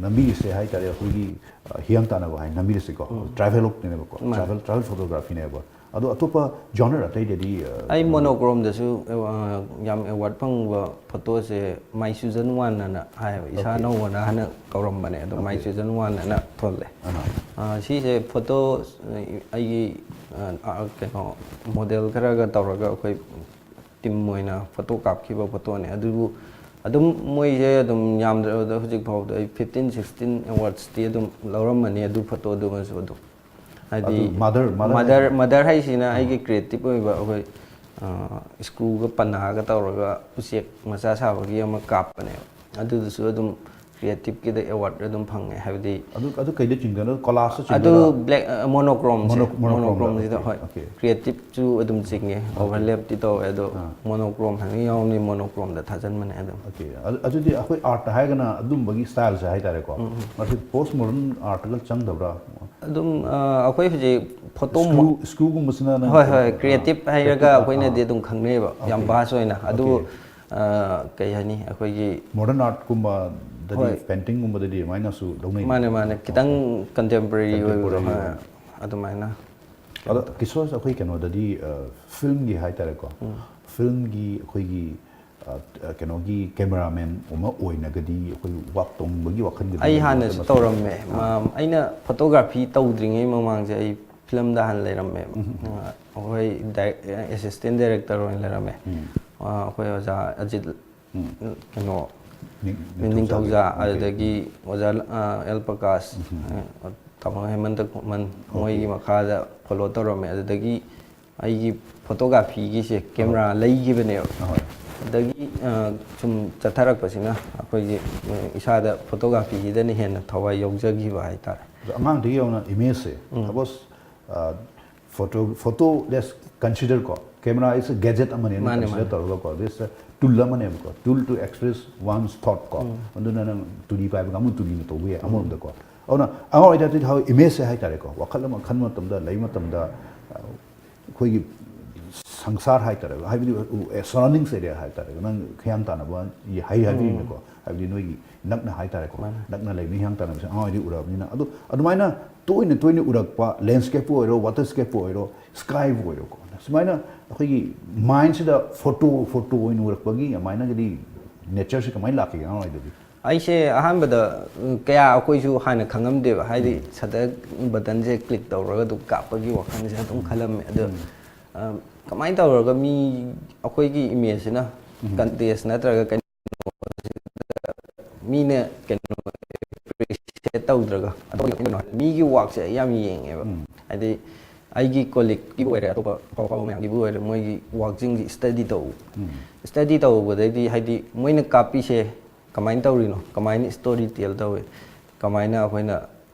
ꯅꯝꯕꯤꯔꯤꯁꯦ ꯍꯥꯏꯇꯥꯔꯦ, ꯑꯩꯈꯣꯏꯒꯤ ꯑ, ꯍꯤꯌꯥꯡ ꯇꯥꯟꯅꯕ ꯍꯥꯏ ꯅꯝꯕꯤꯔꯤꯁꯦꯀꯣ, ꯇ꯭ꯔꯥꯏꯕꯦꯜꯅꯦꯕꯀꯣ, ꯃꯥꯅꯦ꯫ ꯇ꯭ꯔꯥꯏꯕꯦꯜ ꯇ꯭ꯔꯥꯏꯕꯦꯜ ꯐꯣꯇꯣꯒ꯭ꯔꯥꯐꯤꯅꯦꯕ꯫ ꯑꯗꯣ ꯑꯇꯣꯞꯄ ꯖꯣꯅꯔ ꯑꯇꯩꯗꯗꯤ ꯑ, ꯑꯩ ꯃꯣꯅꯣꯀ꯭ꯔꯣꯝꯗꯁꯨ ꯑ, ꯌꯥꯝ ꯑꯦꯋꯥꯔꯗ ꯐꯪꯕ ꯐꯣꯇꯣꯁꯦ ꯃꯥꯏ ꯁꯤꯖꯟ ꯋꯥꯟ ꯑꯅ ꯍꯥꯏꯌꯦꯕ꯫ ꯏꯁꯥ Okay. ꯅꯧꯕꯅ ꯍꯥꯟꯅ ꯀꯧꯔꯝꯕꯅꯦ, ꯑꯗꯣ ꯃꯥꯏ Okay. ꯁꯤꯖꯟ ꯋꯥꯟ ꯑꯅ ꯊꯣꯜꯂꯦ꯫ ꯑꯅ ꯑ, ꯁꯤꯁꯦ ꯐꯣꯇꯣ, ꯑ, ꯑꯩꯒꯤ ꯑ, ꯑ, ꯀꯩꯅꯣ ꯃꯣꯗꯦꯜ ꯈꯔꯒ ꯇꯧꯔꯒ ꯑꯩꯈꯣꯏ ꯇꯤꯝ ꯑꯣꯏꯅ ꯐꯣꯇꯣ ꯀꯥꯞꯈꯤꯕ ꯐꯣꯇꯣꯅꯦ꯫ ꯑꯗꯨꯕꯨ ꯑꯗꯨꯝ ꯃꯣꯏꯁꯦ ꯑꯗꯨꯝ ꯌꯥꯝꯗ꯭ꯔꯕꯗ ꯍꯧꯖꯤꯛ ꯐꯥꯎꯕꯗ ꯑꯩ ꯐꯤꯐꯇꯤꯟ ꯁꯤꯛꯁꯇꯤꯟ ꯑꯦꯋꯥꯔꯗꯁꯇꯤ ꯑꯗꯨꯝ ꯂꯧꯔꯝꯃꯅꯤ ꯑꯗꯨ ꯐꯣꯇꯣꯗꯨꯃꯁꯨ ꯑꯗꯨꯝ꯫ ꯍꯥꯏꯗꯤ ꯃꯥꯗꯔ ꯃꯥꯗꯔ ꯍꯥꯏꯁꯤꯅ ꯑꯩꯒꯤ ꯀ꯭ꯔꯤꯌꯦꯇꯤꯞ ꯑꯣꯏꯕ ꯑꯩꯈꯣꯏ ꯁ꯭ꯀ꯭ꯔꯨꯒ ꯄꯟꯅꯥꯒ ꯇꯧꯔꯒ ꯎꯆꯦꯛ ꯃꯆꯥ ꯁꯥꯕꯒꯤ ꯑꯃ ꯀꯥꯞꯄꯅꯦꯕ꯫ ꯑꯗꯨꯗꯨꯁꯨ ꯑꯗꯨꯝ ꯀ꯭ꯔꯤꯌꯦꯇꯤꯞꯀꯤꯗ ꯑꯦꯋꯥꯔꯗ ꯑꯗꯨꯝ ꯐꯪꯉꯦ꯫ ꯍꯥꯏꯕꯗꯤ ꯑꯗꯨ ꯑꯗꯨ ꯀꯩꯗ ꯆꯤꯡꯗꯣꯏꯅꯣ? ꯀꯣꯂꯥꯖꯇ ꯑꯗꯨ ꯆꯤꯡꯗꯣꯏꯔꯣ? ꯕ꯭ꯂꯦꯛ ꯃꯣꯅꯣꯀ꯭ꯔꯣꯝꯁꯦ Mono- monochrome, ꯃꯣꯅꯣꯀ꯭ꯔꯣꯝꯁꯤꯗ okay, ꯍꯣꯏ okay. ꯀ꯭ꯔꯤꯌꯦꯇꯤꯞꯁꯨ ꯑꯗꯨꯝ ꯆꯤꯡꯉꯦ꯫ ꯑꯣꯚꯔꯂꯦꯞꯇꯤ ꯇꯧꯋꯦ ꯑꯗꯣ ꯑꯥ. ꯃꯣꯅꯣꯀ꯭ꯔꯣꯝ ꯍꯥꯏꯅ ꯌꯥꯎꯔꯝꯅꯤ, ꯃꯣꯅꯣꯀ꯭ꯔꯣꯝꯗ ꯊꯥꯖꯤꯟꯕꯅꯦ ꯑꯗꯨꯝ꯫ ꯑꯣꯀꯦ꯫ ꯑꯗꯨ- ꯑꯗꯨꯗꯤ ꯑꯩꯈꯣꯏ ꯑꯥꯔꯠꯇ ꯍꯥꯏꯔꯒꯅ ꯑꯗꯨꯝꯕꯒꯤ ꯁ꯭ꯇꯥꯏꯜꯁꯦ ꯍꯥꯏꯇꯥꯔꯦꯀꯣ꯫ ꯃꯁꯤ ꯄꯣꯁ ꯃꯣꯗꯔꯟ ꯑꯥꯔꯠꯇꯒ ꯆꯪꯗꯕ꯭ꯔꯥ? ꯑꯗꯨꯝ ꯑ, ꯑꯩꯈꯣꯏ ꯍꯧꯖꯤꯛ ꯐꯣꯇꯣ ꯁ꯭ꯀ꯭ꯔꯨ ꯁ꯭ꯀ꯭ꯔꯨꯒꯨꯝꯕꯁꯤꯅ ꯅꯪ ꯍꯣꯏ ꯍꯣꯏ ꯀꯩꯅꯣ- ꯀ꯭ꯔꯤꯌꯦꯇꯤꯞ ꯑꯥ, ꯍꯥꯏꯔꯒ creative, ꯑꯩꯈꯣꯏꯅꯗꯤ ꯑꯥ. ꯑꯗꯨꯝ ꯈꯪꯅꯩꯌꯦꯕ ꯌꯥꯝ Okay. ꯚꯥꯁ ꯑꯣꯏꯅ ꯑꯗꯨ Okay. ꯑ, ꯀꯩ ꯍꯥꯏꯅꯤ ꯑꯩꯈꯣꯏꯒꯤ ꯃꯣꯗꯔꯟ ꯑꯥꯔꯠꯀꯨꯝꯕꯗꯗꯤ ꯍꯣꯏ. ꯄꯦꯟꯇꯤꯡꯒꯨꯝꯕꯗꯗꯤ ꯑꯗꯨꯃꯥꯏꯅꯁꯨ ꯂꯧꯅꯩ꯫ ꯃꯥꯅꯦ ꯃꯥꯅꯦ ꯈꯤꯇꯪ ꯀꯟꯇꯦꯝꯄꯔꯔꯤ ꯑꯣꯏꯕꯗꯣ Contemporary ꯍꯣꯏ, ꯑꯣꯏꯕ. ꯑꯗꯨꯃꯥꯏꯅ꯫ ꯑꯗꯣ ꯀꯤꯁꯣꯔ ꯑꯩꯈꯣꯏ ꯀꯩꯅꯣꯗꯗꯤ ꯐꯤꯜꯝꯒꯤ ꯍꯥꯏꯇꯥꯔꯦꯀꯣ꯫ ꯐꯤꯜꯝꯒꯤ ꯑꯩꯈꯣꯏꯒꯤ ꯑ, ꯀꯩꯅꯣꯒꯤ ꯀꯦꯃꯦꯔꯥꯃꯦꯟ ꯑꯃ ꯑꯣꯏꯅꯒꯗꯤ ꯑꯩꯈꯣꯏ ꯋꯥꯛ ꯇꯧꯅꯤꯡꯕꯒꯤ ꯋꯥꯈꯜꯒꯗꯤ ꯑꯩ ꯂꯩꯕ꯭ꯔꯥ? ꯍꯥꯟꯅꯁꯨ ꯃꯇꯝ- ꯇꯧꯔꯝꯃꯦ꯫ ꯃ- ꯑꯩꯅ ꯐꯣꯇꯣꯒ꯭ꯔꯥꯐꯤ ꯇꯧꯗ꯭ꯔꯤꯉꯩ ꯃꯃꯥꯡꯁꯦ ꯑꯩ ꯐꯤꯂꯝꯗ ꯍꯥꯟꯅ ꯂꯩꯔꯝꯃꯦꯕ꯫ ꯑꯩꯈꯣꯏ ꯑꯦꯁꯤꯁꯇꯦꯟ ꯗꯥꯏꯔꯦꯛꯇꯔ ꯑꯣꯏꯅ ꯂꯩꯔꯝꯃꯦ꯫ ꯑ, ꯑꯩꯈꯣꯏ ꯑꯣꯖꯥ ꯑꯖꯤꯠ ꯀꯩꯅꯣ ꯅꯤꯡ- ꯅꯤꯡꯊꯧꯖꯥ, Okay. ꯑꯗꯨꯗꯒꯤ ꯑꯣꯖꯥ ꯑ, ꯑꯦꯜ ꯄ꯭ꯔꯀꯥꯁ, ꯑ, ꯇꯥꯃꯣ ꯍꯦꯃꯟꯇ ꯈꯨꯃꯟ, ꯃꯣꯏꯒꯤ ꯃꯈꯥꯗ ꯐꯣꯂꯣ ꯇꯧꯔꯝꯃꯦ꯫ ꯑꯗꯨꯗꯒꯤ ꯑꯩꯒꯤ ꯐꯣꯇꯣꯒ꯭ꯔꯥꯐꯤꯒꯤꯁꯦ ꯀꯦꯃꯦꯔꯥ ꯂꯩꯈꯤꯕꯅꯦꯕ꯫ ꯑꯍꯣꯏ꯫ ꯑꯗꯒꯤ ꯑ, ꯁꯨꯝ ꯆꯠꯊꯔꯛꯄꯁꯤꯅ ꯑꯩꯈꯣꯏꯒꯤ ꯑ, ꯏꯁꯥꯗ ꯐꯣꯇꯣꯒ꯭ꯔꯥꯐꯤꯁꯤꯗꯅ ꯍꯦꯟꯅ ꯊꯋꯥꯏ ꯌꯥꯎꯖꯈꯤꯕ ꯍꯥꯏꯇꯥꯔꯦ꯫ ꯑꯗꯣ ꯑꯉꯥꯡꯗꯒꯤ ꯌꯧꯅ ꯏꯃꯦꯖꯁꯦ, suppose photo photo less consider ꯀꯣ, ꯀꯦꯃꯦꯔꯥ ꯏꯁ ꯒꯦꯖꯦꯠ ꯑꯃꯅꯦꯅ ꯃꯥꯅꯦ, ꯀꯟꯁꯤꯗꯔ ꯃꯥꯅꯦ. ꯇꯧꯔꯒꯀꯣ, ꯗꯤꯁ ꯇꯨꯜ ꯑꯃꯅꯦꯕꯀꯣ, tool to express one's thought ꯀꯣ꯫ ꯑꯗꯨꯅ ꯅꯪ ꯇꯨꯂꯤ ꯄꯥꯏꯕ ꯀꯥꯡꯕꯨ ꯇꯨꯂꯤꯅ ꯇꯧꯕ ꯌꯥꯏ ꯑꯃꯔꯣꯝꯗꯀꯣ꯫ ꯑꯗꯨꯅ ꯑꯉꯥꯡ ꯑꯣꯏꯔꯤꯉꯩꯗꯗꯤ ꯍꯧꯖꯤꯛ ꯏꯃꯦꯖꯁꯦ ꯍꯥꯏꯇꯥꯔꯦꯀꯣ, ꯋꯥꯈꯜ ꯑꯃ ꯈꯟꯕ ꯃꯇꯝꯗ, ꯂꯩꯕ ꯃꯇꯝꯗ, ꯑ, ꯑꯩꯈꯣꯏꯒꯤ ꯁꯪꯁꯥꯔ ꯍꯥꯏꯇꯥꯔꯦ, ꯍꯥꯏꯕꯗꯤ ꯁꯔꯥꯎꯟꯗꯤꯡꯁ ꯑꯦꯔꯤꯌꯥ ꯍꯥꯏꯇꯥꯔꯦ, ꯅꯪ ꯍꯤꯌꯥꯡ ꯇꯥꯟꯅꯕ ꯍꯥꯏ ꯍꯥꯏꯕꯤꯔꯤꯅꯀꯣ, ꯍꯥꯏꯕꯗꯤ ꯅꯣꯏꯒꯤ ꯅꯛꯅ ꯍꯥꯏꯇꯥꯔꯦꯀꯣ, ꯅꯛꯅ ꯂꯩꯕ ꯍꯤꯌꯥꯡ ꯇꯥꯟꯅꯕꯁꯦ ꯑꯉꯥꯡ ꯑꯣꯏꯔꯤꯉꯩꯗꯒꯤ ꯎꯔꯛꯑꯕꯅꯤꯅ꯫ ꯑꯗꯣ ꯑꯗꯨꯃꯥꯏꯅ ꯇꯣꯏꯅ ꯇꯣꯏꯅ ꯎꯔꯛꯄ, ꯂꯦꯟꯁ꯭ꯀꯦꯞꯄꯨ ꯑꯣꯏꯔꯣ, ꯋꯥꯇꯔꯁ꯭ꯀꯦꯞꯄꯨ ꯑꯣꯏꯔꯣ, ꯁ꯭ꯀꯥꯏꯕꯨ ꯑꯣꯏꯔꯣꯀꯣ, ꯁꯨꯃꯥꯏꯅ ꯑꯩꯈꯣꯏꯒꯤ ꯃꯥꯏꯟꯁꯤꯗ ꯐꯣꯇꯣ ꯐꯣꯇꯣ ꯑꯣꯏꯅ ꯎꯔꯛꯄꯒꯤ ꯑꯗꯨꯃꯥꯏꯅꯒꯗꯤ ꯅꯦꯆꯔꯁꯤ ꯀꯃꯥꯏꯅ ꯂꯥꯛꯈꯤꯒꯦ ꯑꯉꯥꯡ ꯑꯣꯏꯔꯤꯉꯩꯗꯗꯤ? ꯑꯩꯁꯦ ꯑꯍꯥꯟꯕꯗ ꯎꯝ, ꯀꯌꯥ ꯑꯩꯈꯣꯏꯁꯨ ꯍꯥꯟꯅ ꯈꯪꯉꯝꯗꯦꯕ꯫ ꯍꯥꯏꯗꯤ ꯁꯗꯔ ꯕꯇꯟꯁꯦ ꯀ꯭ꯂꯤꯛ ꯇꯧꯔꯒ ꯑꯗꯨꯝ ꯀꯥꯞꯄꯒꯤ ꯋꯥꯈꯜꯁꯦ ꯑꯗꯨꯝ ꯈꯜꯂꯝꯃꯦ꯫ ꯑꯗꯣ ꯑ, ꯀꯃꯥꯏꯅ ꯇꯧꯔꯒ ꯃꯤ ꯑꯩꯈꯣꯏꯒꯤ ꯏꯃꯦꯖꯁꯤꯅ ꯀꯟꯇꯦꯁ ꯅꯠꯇ꯭ꯔꯒ ꯀꯩꯅꯣ ꯃꯤꯅ ꯀꯩꯅꯣ ꯑꯦꯄ꯭ꯔꯤꯁꯤꯌꯦꯠ ꯇꯧꯗ꯭ꯔꯒ ꯑꯇꯣꯞꯄ ꯀꯩꯅꯣ ꯃꯤꯒꯤ ꯋꯥꯛꯁꯦ ꯑꯩ ꯌꯥꯝ ꯌꯦꯡꯉꯦꯕ꯫ ꯍꯥꯏꯗꯤ ꯑꯩꯒꯤ ꯀꯣꯂꯤꯛꯀꯤꯕꯨ ꯑꯣꯏꯔꯦ, ꯑꯇꯣꯞꯄ ꯑꯐꯥꯎ ꯑꯐꯥꯎꯕ ꯃꯌꯥꯝꯒꯤꯕꯨ ꯑꯣꯏꯔꯦ, ꯃꯣꯏꯒꯤ ꯋꯥꯛꯁꯤꯡꯁꯤ ꯁ꯭ꯇꯗꯤ ꯇꯧ ꯁ꯭ꯇꯗꯤ ꯇꯧꯕꯗꯩꯗꯤ ꯍꯥꯏꯗꯤ ꯃꯣꯏꯅ ꯀꯥꯞꯄꯤꯁꯦ ꯀꯃꯥꯏꯅ ꯇꯧꯔꯤꯅꯣ, ꯀꯃꯥꯏꯅ ꯁ꯭ꯇꯣꯔꯤ ꯇꯦꯜ ꯇꯧꯏ, ꯀꯃꯥꯏꯅ ꯑꯩꯈꯣꯏꯅ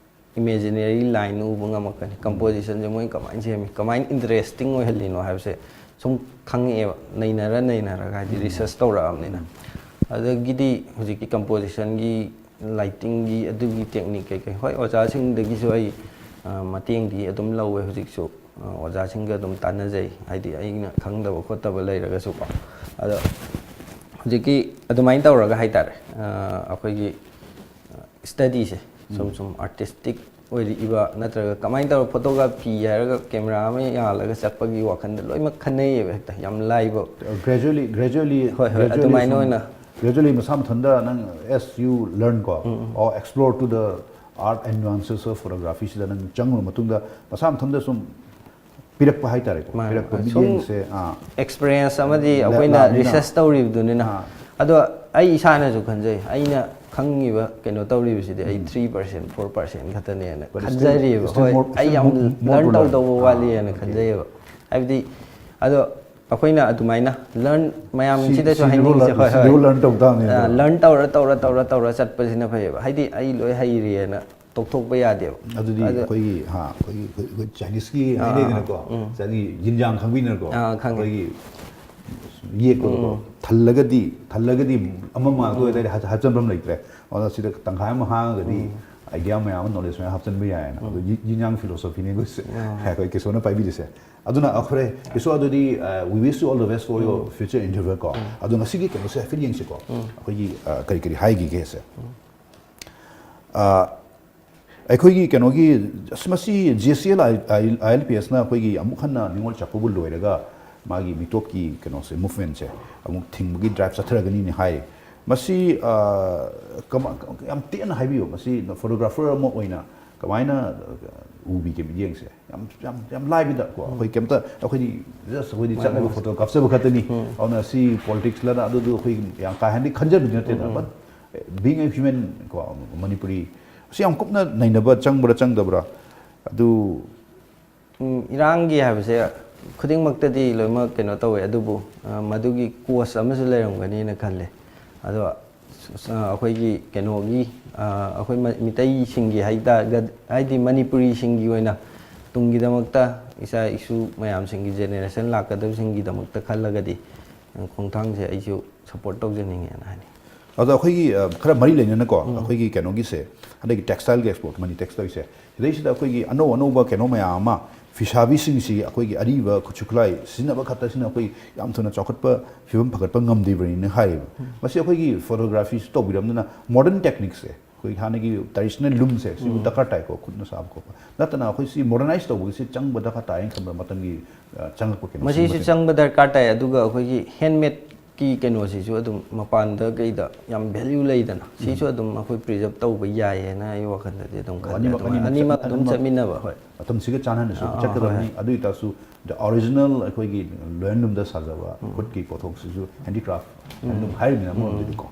ꯏꯃꯦꯖꯤꯅꯔꯤ ꯂꯥꯏꯟ ꯎꯕ ꯉꯝꯃꯛꯀꯅꯤ, ꯀꯝꯄꯣꯖꯤꯁꯟꯁꯦ ꯃꯣꯏꯅ ꯀꯃꯥꯏꯅ ꯁꯦꯝꯃꯤ, ꯀꯃꯥꯏꯅ ꯏꯟꯇꯔꯦꯁꯇꯤꯡ ꯑꯣꯏꯍꯜꯂꯤꯅꯣ ꯍꯥꯏꯕꯁꯦ ꯁꯨꯝ ꯈꯪꯉꯛꯑꯦꯕ, ꯅꯩꯅꯔ ꯅꯩꯅꯔꯒ, ꯍꯥꯏꯗꯤ ꯔꯤꯁꯔꯁ ꯇꯧꯔꯛꯑꯕꯅꯤꯅ꯫ ꯑꯗꯒꯤꯗꯤ ꯍꯧꯖꯤꯛꯀꯤ ꯀꯝꯄꯣꯖꯤꯁꯟꯒꯤ, ꯂꯥꯏꯇꯤꯡꯒꯤ, ꯑꯗꯨꯒꯤ ꯇꯦꯛꯅꯤꯛ ꯀꯩꯀꯩ, ꯍꯣꯏ, ꯑꯣꯖꯥꯁꯤꯡꯗꯒꯤꯁꯨ ꯑꯩ ꯑ, ꯃꯇꯦꯡꯗꯤ ꯑꯗꯨꯝ ꯂꯧꯋꯦ ꯍꯧꯖꯤꯛꯁꯨ꯫ ꯑ, ꯑꯣꯖꯥꯁꯤꯡꯒ ꯑꯗꯨꯝ ꯇꯥꯟꯅꯖꯩ, ꯍꯥꯏꯗꯤ ꯑꯩꯅ ꯈꯪꯗꯕ ꯈꯣꯠꯇꯕ ꯂꯩꯔꯒꯁꯨꯀꯣ꯫ ꯑꯗꯣ ꯍꯧꯖꯤꯛꯀꯤ ꯑꯗꯨꯃꯥꯏꯅ ꯇꯧꯔꯒ ꯍꯥꯏꯇꯥꯔꯦ, ꯑ, ꯑꯩꯈꯣꯏꯒꯤ ꯁ꯭ꯇꯗꯤꯁꯦ ꯁꯨꯝ ꯁꯨꯝ ꯑꯥꯔꯇꯤꯁꯇꯤꯛ ꯑꯣꯏꯔꯛꯏꯕ, ꯅꯠꯇ꯭ꯔꯒ ꯀꯃꯥꯏꯅ ꯇꯧꯔ ꯐꯣꯇꯣꯒ꯭ꯔꯥꯐꯤ ꯍꯥꯏꯔꯒ ꯀꯦꯃꯦꯔꯥ ꯑꯃ ꯌꯥꯜꯂꯒ ꯆꯠꯄꯒꯤ ꯋꯥꯈꯜꯗ ꯂꯣꯏꯅꯃꯛ ꯈꯟꯅꯩꯌꯦꯕ, ꯍꯦꯛꯇ ꯌꯥꯝ ꯂꯥꯏꯕ꯫ Gradually, gradually, ꯍꯣꯏ, ꯍꯣꯏ, ꯑꯗꯨꯃꯥꯏꯅ ꯑꯣꯏꯅ꯫ Gradually ꯃꯁꯥ ꯃꯊꯟꯇ ꯅꯪ, as you learn ꯀꯣ, or explore to the art and nuances of photography ꯁꯤꯗ ꯅꯪ ꯆꯪꯉꯨꯔ ꯃꯇꯨꯡꯗ ꯃꯁꯥ ꯃꯊꯟꯇ ꯁꯨꯝ ꯄꯤꯔꯛꯄ ꯍꯥꯏꯇꯥꯔꯦꯀꯣ꯫ ꯃꯥꯅꯦ, ꯄꯤꯔꯛꯄ ꯃꯥꯅꯦ꯫ ꯃꯤꯠꯌꯦꯡꯁꯦ, ꯑꯥ, ꯑꯦꯛꯁꯄꯤꯔꯤꯌꯦꯟꯁ ꯑꯃꯗꯤ ꯂ- ꯑꯩꯈꯣꯏꯅ ꯂꯥꯛꯑꯕꯅꯤꯅ꯫ ꯔꯤꯁꯔꯁ ꯇꯧꯔꯤꯕꯗꯨꯅꯤꯅ꯫ ꯑꯥ꯫ ꯑꯗꯣ ꯑꯩ ꯏꯁꯥꯅꯁꯨ ꯈꯟꯖꯩ, ꯑꯩꯅ ꯈꯪꯉꯤꯕ ꯀꯩꯅꯣ ꯇꯧꯔꯤꯕꯁꯤꯗꯤ ꯑꯩ ꯊ꯭ꯔꯤ ꯄꯥꯔꯁꯦꯟ, ꯐꯣꯔ ꯄꯥꯔꯁꯦꯟ ꯈꯛꯇꯅꯦꯅ But still- ꯈꯟꯖꯔꯤꯕ꯫ still ꯍꯣꯏ, more- ꯑꯩ still ꯌꯥꯝ more- more learn to learn. ꯇꯧꯗꯧꯕ ꯋꯥꯠꯂꯤꯑꯅ Okay. ꯈꯟꯖꯩꯌꯦꯕ꯫ ꯍꯥꯏꯕꯗꯤ ꯑꯗꯣ ꯑꯩꯈꯣꯏꯅ ꯑꯗꯨꯃꯥꯏꯅ ꯂꯔꯟ ꯃꯌꯥꯝꯁꯤꯗꯁꯨ ꯁꯤ- ꯍꯥꯏꯅꯤꯡꯉꯤꯁꯦ, ꯁꯤꯗꯕꯨ ꯍꯣꯏ, ꯁꯤꯗꯕꯨ ꯍꯣꯏ꯫ learn ꯇꯧ ꯇꯥꯕꯅꯤ꯫ ꯑ, ꯂꯔꯟ ꯇꯧꯔ ꯇꯧꯔ ꯇꯧꯔ ꯇꯧꯔ ꯆꯠꯄꯁꯤꯅ ꯐꯩꯌꯦꯕ꯫ ꯍꯥꯏꯗꯤ ꯑꯩ ꯂꯣꯏ ꯍꯩꯔꯦꯅ ꯇꯣꯛꯊꯣꯛꯄ ꯌꯥꯗꯦꯕ꯫ ꯑꯗꯨꯗꯤ ꯑꯗꯣ ꯑꯩꯈꯣꯏꯒꯤ, ꯍꯥ, ꯑꯩꯈꯣꯏꯒꯤ, ꯑꯩꯈꯣꯏ, ꯑꯩꯈꯣꯏ ꯆꯥꯏꯅꯤꯁꯀꯤ ꯑꯥ, ꯍꯥꯏꯅꯩꯗꯅꯀꯣ, ꯎꯝ꯫ ꯆꯥꯏꯅꯤ ꯌꯤꯟꯌꯥꯡ ꯈꯪꯕꯤꯅꯀꯣ, ꯑꯥ, ꯈꯪꯉꯦ꯫ ꯑꯩꯈꯣꯏꯒꯤ ꯌꯦꯛꯄꯗꯀꯣ, ꯊꯜꯂꯒꯗꯤ, ꯊꯜꯂꯒꯗꯤ ꯑꯃ ꯃꯥꯡꯊꯣꯛ ꯑꯣꯏꯇꯥꯔꯗꯤ ꯍꯥꯞ-, ꯍꯥꯞꯆꯟꯐꯝ ꯂꯩꯇ꯭ꯔꯦ꯫ ꯑꯗꯨꯅ ꯁꯤꯗ ꯇꯪꯈꯥꯏ ꯑꯃ ꯍꯥꯡꯉꯒꯗꯤ ꯑꯥꯏꯗꯤꯌꯥ ꯃꯌꯥꯝ ꯑꯃ, ꯅꯣꯂꯦꯖ ꯃꯌꯥꯝ ꯍꯥꯞꯆꯤꯟꯕ ꯌꯥꯏꯌꯦꯅ꯫ ꯑꯗꯣ ꯌꯤ-, ꯌꯤꯟꯌꯥꯡ ꯐꯤꯂꯣꯁꯣꯐꯤꯅꯦ ꯑꯩꯈꯣꯏꯁꯦ꯫ ꯑꯩꯈꯣꯏ ꯀꯦꯁꯣꯅ ꯄꯥꯏꯕꯤꯔꯤꯁꯦ꯫ ꯑꯗꯨꯅ ꯑꯩꯈꯣꯏ ꯀꯦꯁꯣ, ꯑꯗꯨꯗꯤ, uh, we wish you all the best for your future endeavor ꯀꯣ꯫ ꯑꯗꯣ ꯉꯁꯤꯒꯤ ꯀꯩꯅꯣꯁꯦ ꯍꯥꯏꯐꯦꯠ ꯌꯦꯡꯁꯤꯀꯣ꯫ ꯑꯩꯈꯣꯏꯒꯤ, uh, ꯀꯔꯤ ꯀꯔꯤ ꯍꯥꯏꯈꯤꯒꯦꯁꯦ꯫ Uh, ꯑꯩꯈꯣꯏꯒꯤ ꯀꯩꯅꯣꯒꯤ, ꯑꯁ, ꯃꯁꯤ ꯖꯤ ꯑꯦꯁ ꯁꯤ ꯑꯦꯜ ꯑꯥꯏ ꯑꯦꯜ ꯄꯤ ꯑꯦꯁꯅ ꯑꯩꯈꯣꯏꯒꯤ ꯑꯃꯨꯛ ꯍꯟꯅ ꯅꯤꯉꯣꯜ ꯆꯥꯛꯀꯧꯕ ꯂꯣꯏꯔꯒ ꯃꯥꯒꯤ ꯃꯤꯇꯣꯞꯀꯤ ꯀꯩꯅꯣꯁꯦ, ꯃꯨꯚꯃꯦꯟꯁꯦ ꯑꯃꯨꯛ ꯊꯤꯡꯕꯒꯤ ꯗ꯭ꯔꯥꯏꯚ ꯆꯠꯊꯔꯒꯅꯤꯅꯦ ꯍꯥꯏ꯫ ꯃꯁꯤ, ꯑ, ꯀꯃ-, ꯌꯥꯝ ꯇꯦꯟꯅ ꯍꯥꯏꯕꯤꯌꯨ, ꯃꯁꯤ ꯐꯣꯇꯣꯒ꯭ꯔꯥꯐꯔ ꯑꯃ ꯑꯣꯏꯅ ꯀꯃꯥꯏꯅ, ꯑ, ꯎꯕꯤꯒꯦ ꯃꯤꯠꯌꯦꯡꯁꯦ? ꯌꯥꯝ, ꯌꯥꯝ, ꯌꯥꯝ ꯂꯥꯏꯕꯤꯗꯀꯣ, ꯑꯩꯈꯣꯏ ꯀꯩꯝꯇ, ꯑꯩꯈꯣꯏꯗꯤ just ꯑꯩꯈꯣꯏꯗꯤ ꯆꯠꯂꯒ ꯐꯣꯇꯣ ꯀꯥꯞꯆꯕ ꯈꯛꯇꯅꯤ꯫ ꯑꯗꯨꯅ ꯁꯤ ꯄꯣꯂꯤꯇꯤꯛꯁꯂꯅ ꯑꯗꯨꯗꯨ ꯑꯩꯈꯣꯏ ꯌꯥꯝ ꯀꯥ ꯍꯦꯟꯅꯗꯤ ꯈꯟꯖꯕꯗꯤ ꯅꯠꯇꯦꯗꯅ, but being a human ꯀꯣ, ꯃꯅꯤꯄꯨꯔꯤ, ꯑꯁꯤ ꯌꯥꯝ ꯀꯨꯞꯅ ꯅꯩꯅꯕ ꯆꯪꯕ꯭ꯔꯥ ꯆꯪꯗꯕ꯭ꯔꯥ? ꯑꯗꯨ ꯎꯝ, ꯏꯔꯥꯡꯒꯤ ꯍꯥꯏꯕꯁꯦ ꯈꯨꯗꯤꯡꯃꯛꯇꯗꯤ ꯂꯣꯏꯅꯃꯛ ꯀꯩꯅꯣ ꯇꯧꯋꯦ, ꯑꯗꯨꯕꯨ ꯑ, ꯃꯗꯨꯒꯤ ꯀꯣꯁ ꯑꯃꯁꯨ ꯂꯩꯔꯝꯒꯅꯤꯅ ꯈꯜꯂꯦ꯫ ꯑꯗꯣ ꯑ, ꯑꯩꯈꯣꯏꯒꯤ ꯀꯩꯅꯣꯒꯤ ꯑ, ꯑꯩꯈꯣꯏ ꯃ- ꯃꯤꯇꯩꯁꯤꯡꯒꯤ ꯍꯥꯏꯇꯥꯔꯒ, ꯍꯥꯏꯗꯤ ꯃꯅꯤꯄꯨꯔꯤꯁꯤꯡꯒꯤ ꯑꯣꯏꯅ ꯇꯨꯡꯒꯤꯗꯃꯛꯇ, ꯏꯆꯥ ꯏꯁꯨ ꯃꯌꯥꯝꯁꯤꯡꯒꯤ ꯖꯦꯅꯦꯔꯦꯁꯟ ꯂꯥꯛꯀꯗꯕꯁꯤꯡꯒꯤꯗꯃꯛꯇ ꯈꯜꯂꯒꯗꯤ ꯑ, ꯈꯣꯡꯊꯥꯡꯁꯦ ꯑꯩꯁꯨ ꯁꯞꯄꯣꯔꯠ ꯇꯧꯖꯅꯤꯡꯉꯦꯅ ꯍꯥꯏꯅꯤꯡꯉꯤ꯫ ꯑꯗꯣ ꯑꯩꯈꯣꯏꯒꯤ ꯑ, ꯈꯔ ꯃꯔꯤ ꯂꯩꯅꯅꯀꯣ, ꯑꯩꯈꯣꯏꯒꯤ ꯀꯩꯅꯣꯒꯤꯁꯦ, ꯍꯟꯗꯛꯀꯤ ꯇꯦꯛꯁꯇꯥꯏꯜꯒꯤ ꯑꯦꯛꯁꯄꯣ, ꯃꯅꯤ ꯇꯦꯛꯁꯇꯥꯏꯜꯁꯦ, ꯁꯤꯗꯩꯁꯤꯗ ꯑꯩꯈꯣꯏꯒꯤ ꯑꯅꯧ ꯑꯅꯧꯕ ꯀꯩꯅꯣ ꯃꯌꯥꯝ ꯑꯃ, ꯐꯤꯁꯥꯕꯤꯁꯤꯡꯁꯤ ꯑꯩꯈꯣꯏꯒꯤ ꯑꯔꯤꯕ ꯈꯨꯠꯁꯨ ꯈꯨꯠꯂꯥꯏ ꯁꯤꯖꯤꯟꯅꯕ ꯈꯛꯇꯁꯤꯅ ꯑꯩꯈꯣꯏ ꯌꯥꯝ ꯊꯨꯅ ꯆꯥꯎꯈꯠꯄ ꯐꯤꯕꯝ ꯐꯒꯠꯄ ꯉꯝꯗ꯭ꯔꯤꯕꯅꯤꯅ ꯍꯥꯏꯌꯦꯕ꯫ ꯃꯁꯤ ꯑꯩꯈꯣꯏꯒꯤ ꯐꯣꯇꯣꯒ꯭ꯔꯥꯐꯤꯁꯨ ꯇꯧꯕꯤꯔꯝꯗꯅ ꯃꯣꯗꯔꯟ ꯇꯦꯛꯅꯤꯛꯁꯦ, ꯑꯩꯈꯣꯏ ꯍꯥꯟꯅꯒꯤ ꯇ꯭ꯔꯦꯗꯤꯁꯅꯦꯜ ꯂꯨꯝꯁꯦ ꯁꯤꯕꯨ ꯗꯔꯀꯥꯔ ꯇꯥꯏꯀꯣ, ꯈꯨꯠꯅ ꯁꯥꯕ ꯈꯣꯠꯄ ꯅꯠꯇꯅ ꯑꯩꯈꯣꯏ ꯁꯤ ꯃꯣꯗꯔꯅꯥꯏꯁ ꯇꯧꯕꯒꯤꯁꯤ ꯆꯪꯕ ꯗꯔꯀꯥꯔ ꯇꯥꯏꯅ ꯈꯟꯕ ꯃꯇꯝꯒꯤ ꯑ, ꯆꯪꯉꯛꯄ ꯀꯩꯅꯣ ꯃꯁꯤꯁꯨ ꯁꯤꯒꯨꯝꯕꯁꯦ? ꯆꯪꯕ ꯗꯔꯀꯥꯔ ꯇꯥꯏ, ꯑꯗꯨꯒ ꯑꯩꯈꯣꯏꯒꯤ ꯍꯦꯟꯃꯦꯗꯀꯤ ꯀꯩꯅꯣꯁꯤꯁꯨ ꯑꯗꯨꯝ ꯃꯄꯥꯟꯗ ꯀꯩꯗ ꯌꯥꯝ ꯚꯦꯂ꯭ꯌꯨ ꯂꯩꯗꯅ, ꯁꯤꯁꯨ ꯑꯗꯨꯝ ꯑꯩꯈꯣꯏ ꯄ꯭ꯔꯤꯖꯔꯞ ꯇꯧꯕ ꯌꯥꯏꯌꯦꯅ ꯑꯩ ꯋꯥꯈꯜꯗꯗꯤ ꯑꯗꯨꯝ ꯈꯜꯂꯦ꯫ ꯑꯅꯤꯃꯛ ꯑꯗꯨꯃꯥꯏꯅ ꯑꯅꯤꯃꯛ ꯑꯅꯤꯃꯛ ꯆꯠ- ꯑꯗꯨꯝ ꯑꯅꯤꯃꯛ- ꯆꯠꯃꯤꯟꯅꯕ꯫ ꯍꯣꯏ, ꯃꯇꯝꯁꯤꯒ ꯆꯥꯟꯅꯅꯁꯨ ꯑꯥ, ꯑꯥ, ꯆꯠꯀꯗꯕꯅꯤ꯫ ꯍꯣꯏ. ꯑꯗꯨ ꯑꯣꯏꯇꯥꯔꯁꯨ the original ꯑꯩꯈꯣꯏꯒꯤ ꯂꯣꯌꯟꯂꯨꯝꯗ ꯁꯥꯖꯕ ꯈꯨꯠꯀꯤ ꯄꯣꯠꯊꯣꯛꯁꯤꯁꯨ ꯍꯦꯟꯗꯤꯀ꯭ꯔꯥꯐ ꯍꯦꯟꯂꯨꯝ ꯍꯥꯏꯔꯤꯕꯅꯤꯅ ꯑꯃꯔꯣꯝꯗꯗꯤꯀꯣ꯫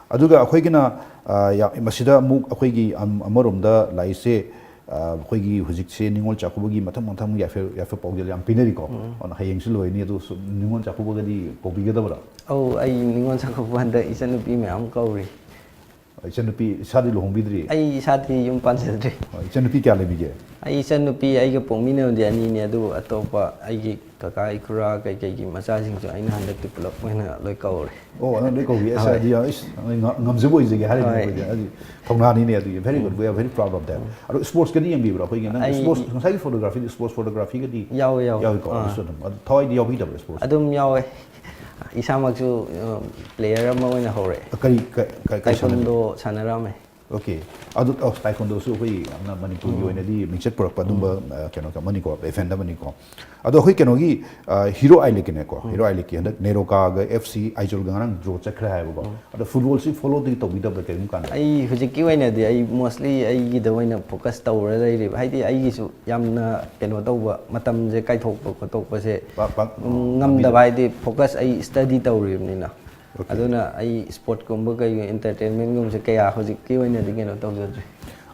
ꯑꯗꯨꯒ ꯑꯩꯈꯣꯏꯒꯤꯅ ꯑ, ꯌꯥ- ꯃꯁꯤꯗ ꯑꯃꯨꯛ ꯑꯩꯈꯣꯏꯒꯤ ꯑꯝ- ꯑꯃꯔꯣꯝꯗ ꯂꯥꯛꯏꯁꯦ, ꯑ, ꯑꯩꯈꯣꯏꯒꯤ ꯍꯧꯖꯤꯛꯁꯦ ꯅꯤꯉꯣꯜ ꯆꯥꯛꯀꯧꯕꯒꯤ ꯃꯊꯪ ꯃꯊꯪ ꯌꯥꯏꯐ ꯌꯥꯏꯐ ꯄꯥꯎꯖꯦꯜ ꯌꯥꯝ ꯄꯤꯅꯔꯤꯀꯣ꯫ ꯑꯗꯨꯅ ꯍꯌꯦꯡꯁꯨ ꯂꯣꯏꯅꯤ, ꯑꯗꯨ ꯁꯨꯝ ꯅꯤꯉꯣꯜ ꯆꯥꯛꯀꯧꯕꯒꯗꯤ ꯀꯧꯕꯤꯒꯗꯕ꯭ꯔꯥ? ꯑꯧ, ꯑꯩ ꯅꯤꯉꯣꯜ ꯆꯥꯛꯀꯧꯕ ꯍꯟꯗꯛ ꯏꯆꯟꯅꯨꯄꯤ ꯃꯌꯥꯝ ꯀꯧꯔꯤ꯫ ꯏꯆꯟꯅꯨꯄꯤ ꯏꯁꯥꯗꯤ ꯂꯨꯍꯣꯡꯕꯤꯗ꯭ꯔꯤ꯫ ꯑꯩ ꯏꯁꯥꯗꯤ ꯌꯨꯝ ꯄꯥꯟꯖꯗ꯭ꯔꯤ꯫ ꯑ, ꯏꯆꯟꯅꯨꯄꯤ ꯀꯌꯥ ꯂꯩꯕꯤꯒꯦ? ꯑꯩ ꯏꯆꯟꯅꯨꯄꯤ ꯑꯩꯒ ꯄꯣꯛꯃꯤꯟꯅꯕꯗꯤ ꯑꯅꯤꯅꯦ, ꯑꯗꯨꯕꯨ ꯑꯇꯣꯞꯄ ꯑꯩꯒꯤ ꯀꯀꯥ ꯏꯈꯨꯔꯥ ꯀꯩꯀꯩꯒꯤ ꯃꯆꯥꯁꯤꯡꯁꯨ ꯑꯩꯅ ꯍꯟꯗꯛꯇꯤ ꯄꯨꯂꯞ ꯑꯣꯏꯅ ꯂꯣꯏ ꯀꯧꯔꯦ꯫ ꯑꯣ, ꯅꯪ ꯂꯣꯏ ꯀꯧꯕꯤ꯫ ꯑꯁ, ꯍꯣꯏ. ꯑꯗꯨꯗꯤ ꯌꯥꯝ, ꯏꯁ, ꯉ- ꯉꯝꯖꯕ ꯑꯣꯏꯖꯒꯦ ꯍꯥꯏꯔꯤꯅꯦ ꯍꯣꯏ. ꯑꯩꯈꯣꯏꯗꯤ꯫ ꯑꯗꯨꯗꯤ ꯊꯧꯅꯥꯅꯤꯅꯦ ꯑꯗꯨꯗꯤ꯫ Very good, we are very proud of that. ꯑꯗꯣ ꯁ꯭ꯄꯣꯔꯠꯁꯀꯗꯤ ꯌꯦꯡꯕꯤꯕ꯭ꯔꯥ? ꯑꯩꯈꯣꯏꯒꯤ ꯅꯪ ꯑꯩ- ꯁ꯭ꯄꯣꯔꯠꯁ, ꯉꯁꯥꯏꯒꯤ ꯐꯣꯇꯣꯒ꯭ꯔꯥꯐꯤꯗꯤ, ꯁ꯭ꯄꯣꯔꯠꯁ ꯐꯣꯇꯣꯒ꯭ꯔꯥꯐꯤꯒꯗꯤ ꯌꯥꯎꯋꯦ, ꯌꯥꯎꯋꯦ. ꯌꯥꯎꯏꯀꯣ꯫ ꯑꯥ. ꯑꯗꯨꯁꯨ ꯑꯗꯨꯝ ꯑꯗꯨ ꯊꯋꯥꯏꯗꯤ ꯌꯥꯎꯕꯤꯗꯕ꯭ꯔꯥ ꯁ꯭ꯄꯣꯔꯠꯁ? ꯑꯗꯨꯝ ꯌꯥꯎꯋꯦ꯫ ꯏꯁꯥꯃꯛꯁꯨ ꯄ꯭ꯂꯦꯌꯔ ꯑꯃ ꯑꯣꯏꯅ ꯍꯧꯔꯛꯑꯦ꯫ ꯀꯔꯤ ꯀ- ꯀ- ꯀꯔꯤ ꯁꯥꯟꯅꯕꯤ? ꯇꯥꯏꯀꯣꯟꯗꯣ ꯁꯥꯟꯅꯔꯝꯃꯦ꯫ ꯑꯣꯀꯦ꯫ ꯑꯗꯨ, ꯑꯣ, ꯇꯥꯏꯀꯣꯟꯗꯣꯁꯨ ꯑꯩꯈꯣꯏ ꯌꯥꯝꯅ ꯃꯅꯤꯄꯨꯔꯒꯤ ꯑꯣꯏꯅꯗꯤ ꯃꯤꯡꯆꯠ ꯄꯨꯔꯛꯄ ꯑꯗꯨꯝꯕ ꯑ, ꯀꯩꯅꯣ ꯑꯃꯅꯤꯀꯣ, ꯏꯚꯦꯟꯠ ꯑꯃꯅꯤꯀꯣ꯫ ꯑꯗꯣ ꯑꯩꯈꯣꯏ ꯀꯩꯅꯣꯒꯤ, ꯑ, ꯍꯤꯔꯣ ꯑꯥꯏ ꯂꯤꯛꯀꯤꯅꯦꯀꯣ, ꯍꯤꯔꯣ ꯑꯥꯏ ꯂꯤꯛꯀꯤ ꯍꯟꯗꯛ ꯅꯦꯔꯣꯀꯥꯒ ꯑꯦꯐ ꯁꯤ ꯑꯥꯏꯖꯣꯜꯒ ꯉꯔꯥꯡ ꯗ꯭ꯔꯣ ꯆꯠꯈ꯭ꯔꯦ ꯍꯥꯏꯕꯀꯣ꯫ ꯑꯗꯣ ꯐꯨꯠꯕꯣꯜꯁꯤ ꯐꯣꯂꯣꯗꯤ ꯇꯧꯕꯤꯗꯕ꯭ꯔꯥ ꯀꯔꯤꯒꯨꯝꯕ ꯀꯥꯟꯗ? ꯑꯩ ꯍꯧꯖꯤꯛꯀꯤ ꯑꯣꯏꯅꯗꯤ ꯑꯩ ꯃꯣꯁꯂꯤ ꯑꯩꯒꯤꯗ ꯑꯣꯏꯅ ꯐꯣꯀꯁ ꯇꯧꯔ ꯂꯩꯔꯤꯕ, ꯍꯥꯏꯗꯤ ꯑꯩꯒꯤꯁꯨ ꯌꯥꯝꯅ ꯀꯩꯅꯣ ꯇꯧꯕ, ꯃꯇꯝꯁꯦ ꯀꯥꯏꯊꯣꯛꯄ ꯈꯣꯠꯇꯣꯛꯄꯁꯦ ꯄꯥꯛ- ꯄꯥꯛ- ꯎꯝ, ꯉꯝꯗꯕ, ꯍꯥꯏꯗꯤ ꯐꯣꯀꯁ ꯑꯩ ꯁ꯭ꯇꯗꯤ ꯇꯧꯔꯤꯕꯅꯤꯅ꯫ ꯑꯣꯀꯦ. ꯑꯗꯨꯅ ꯑꯩ ꯁ꯭ꯄꯣꯔꯠꯀꯨꯝꯕ ꯀꯩ ꯑꯦꯟꯇꯔꯇꯦꯟꯃꯦꯟꯒꯨꯝꯕꯁꯦ ꯀꯌꯥ ꯍꯧꯖꯤꯛꯀꯤ ꯑꯣꯏꯅꯗꯤ ꯀꯩꯅꯣ ꯇꯧꯖꯗ꯭ꯔꯤ꯫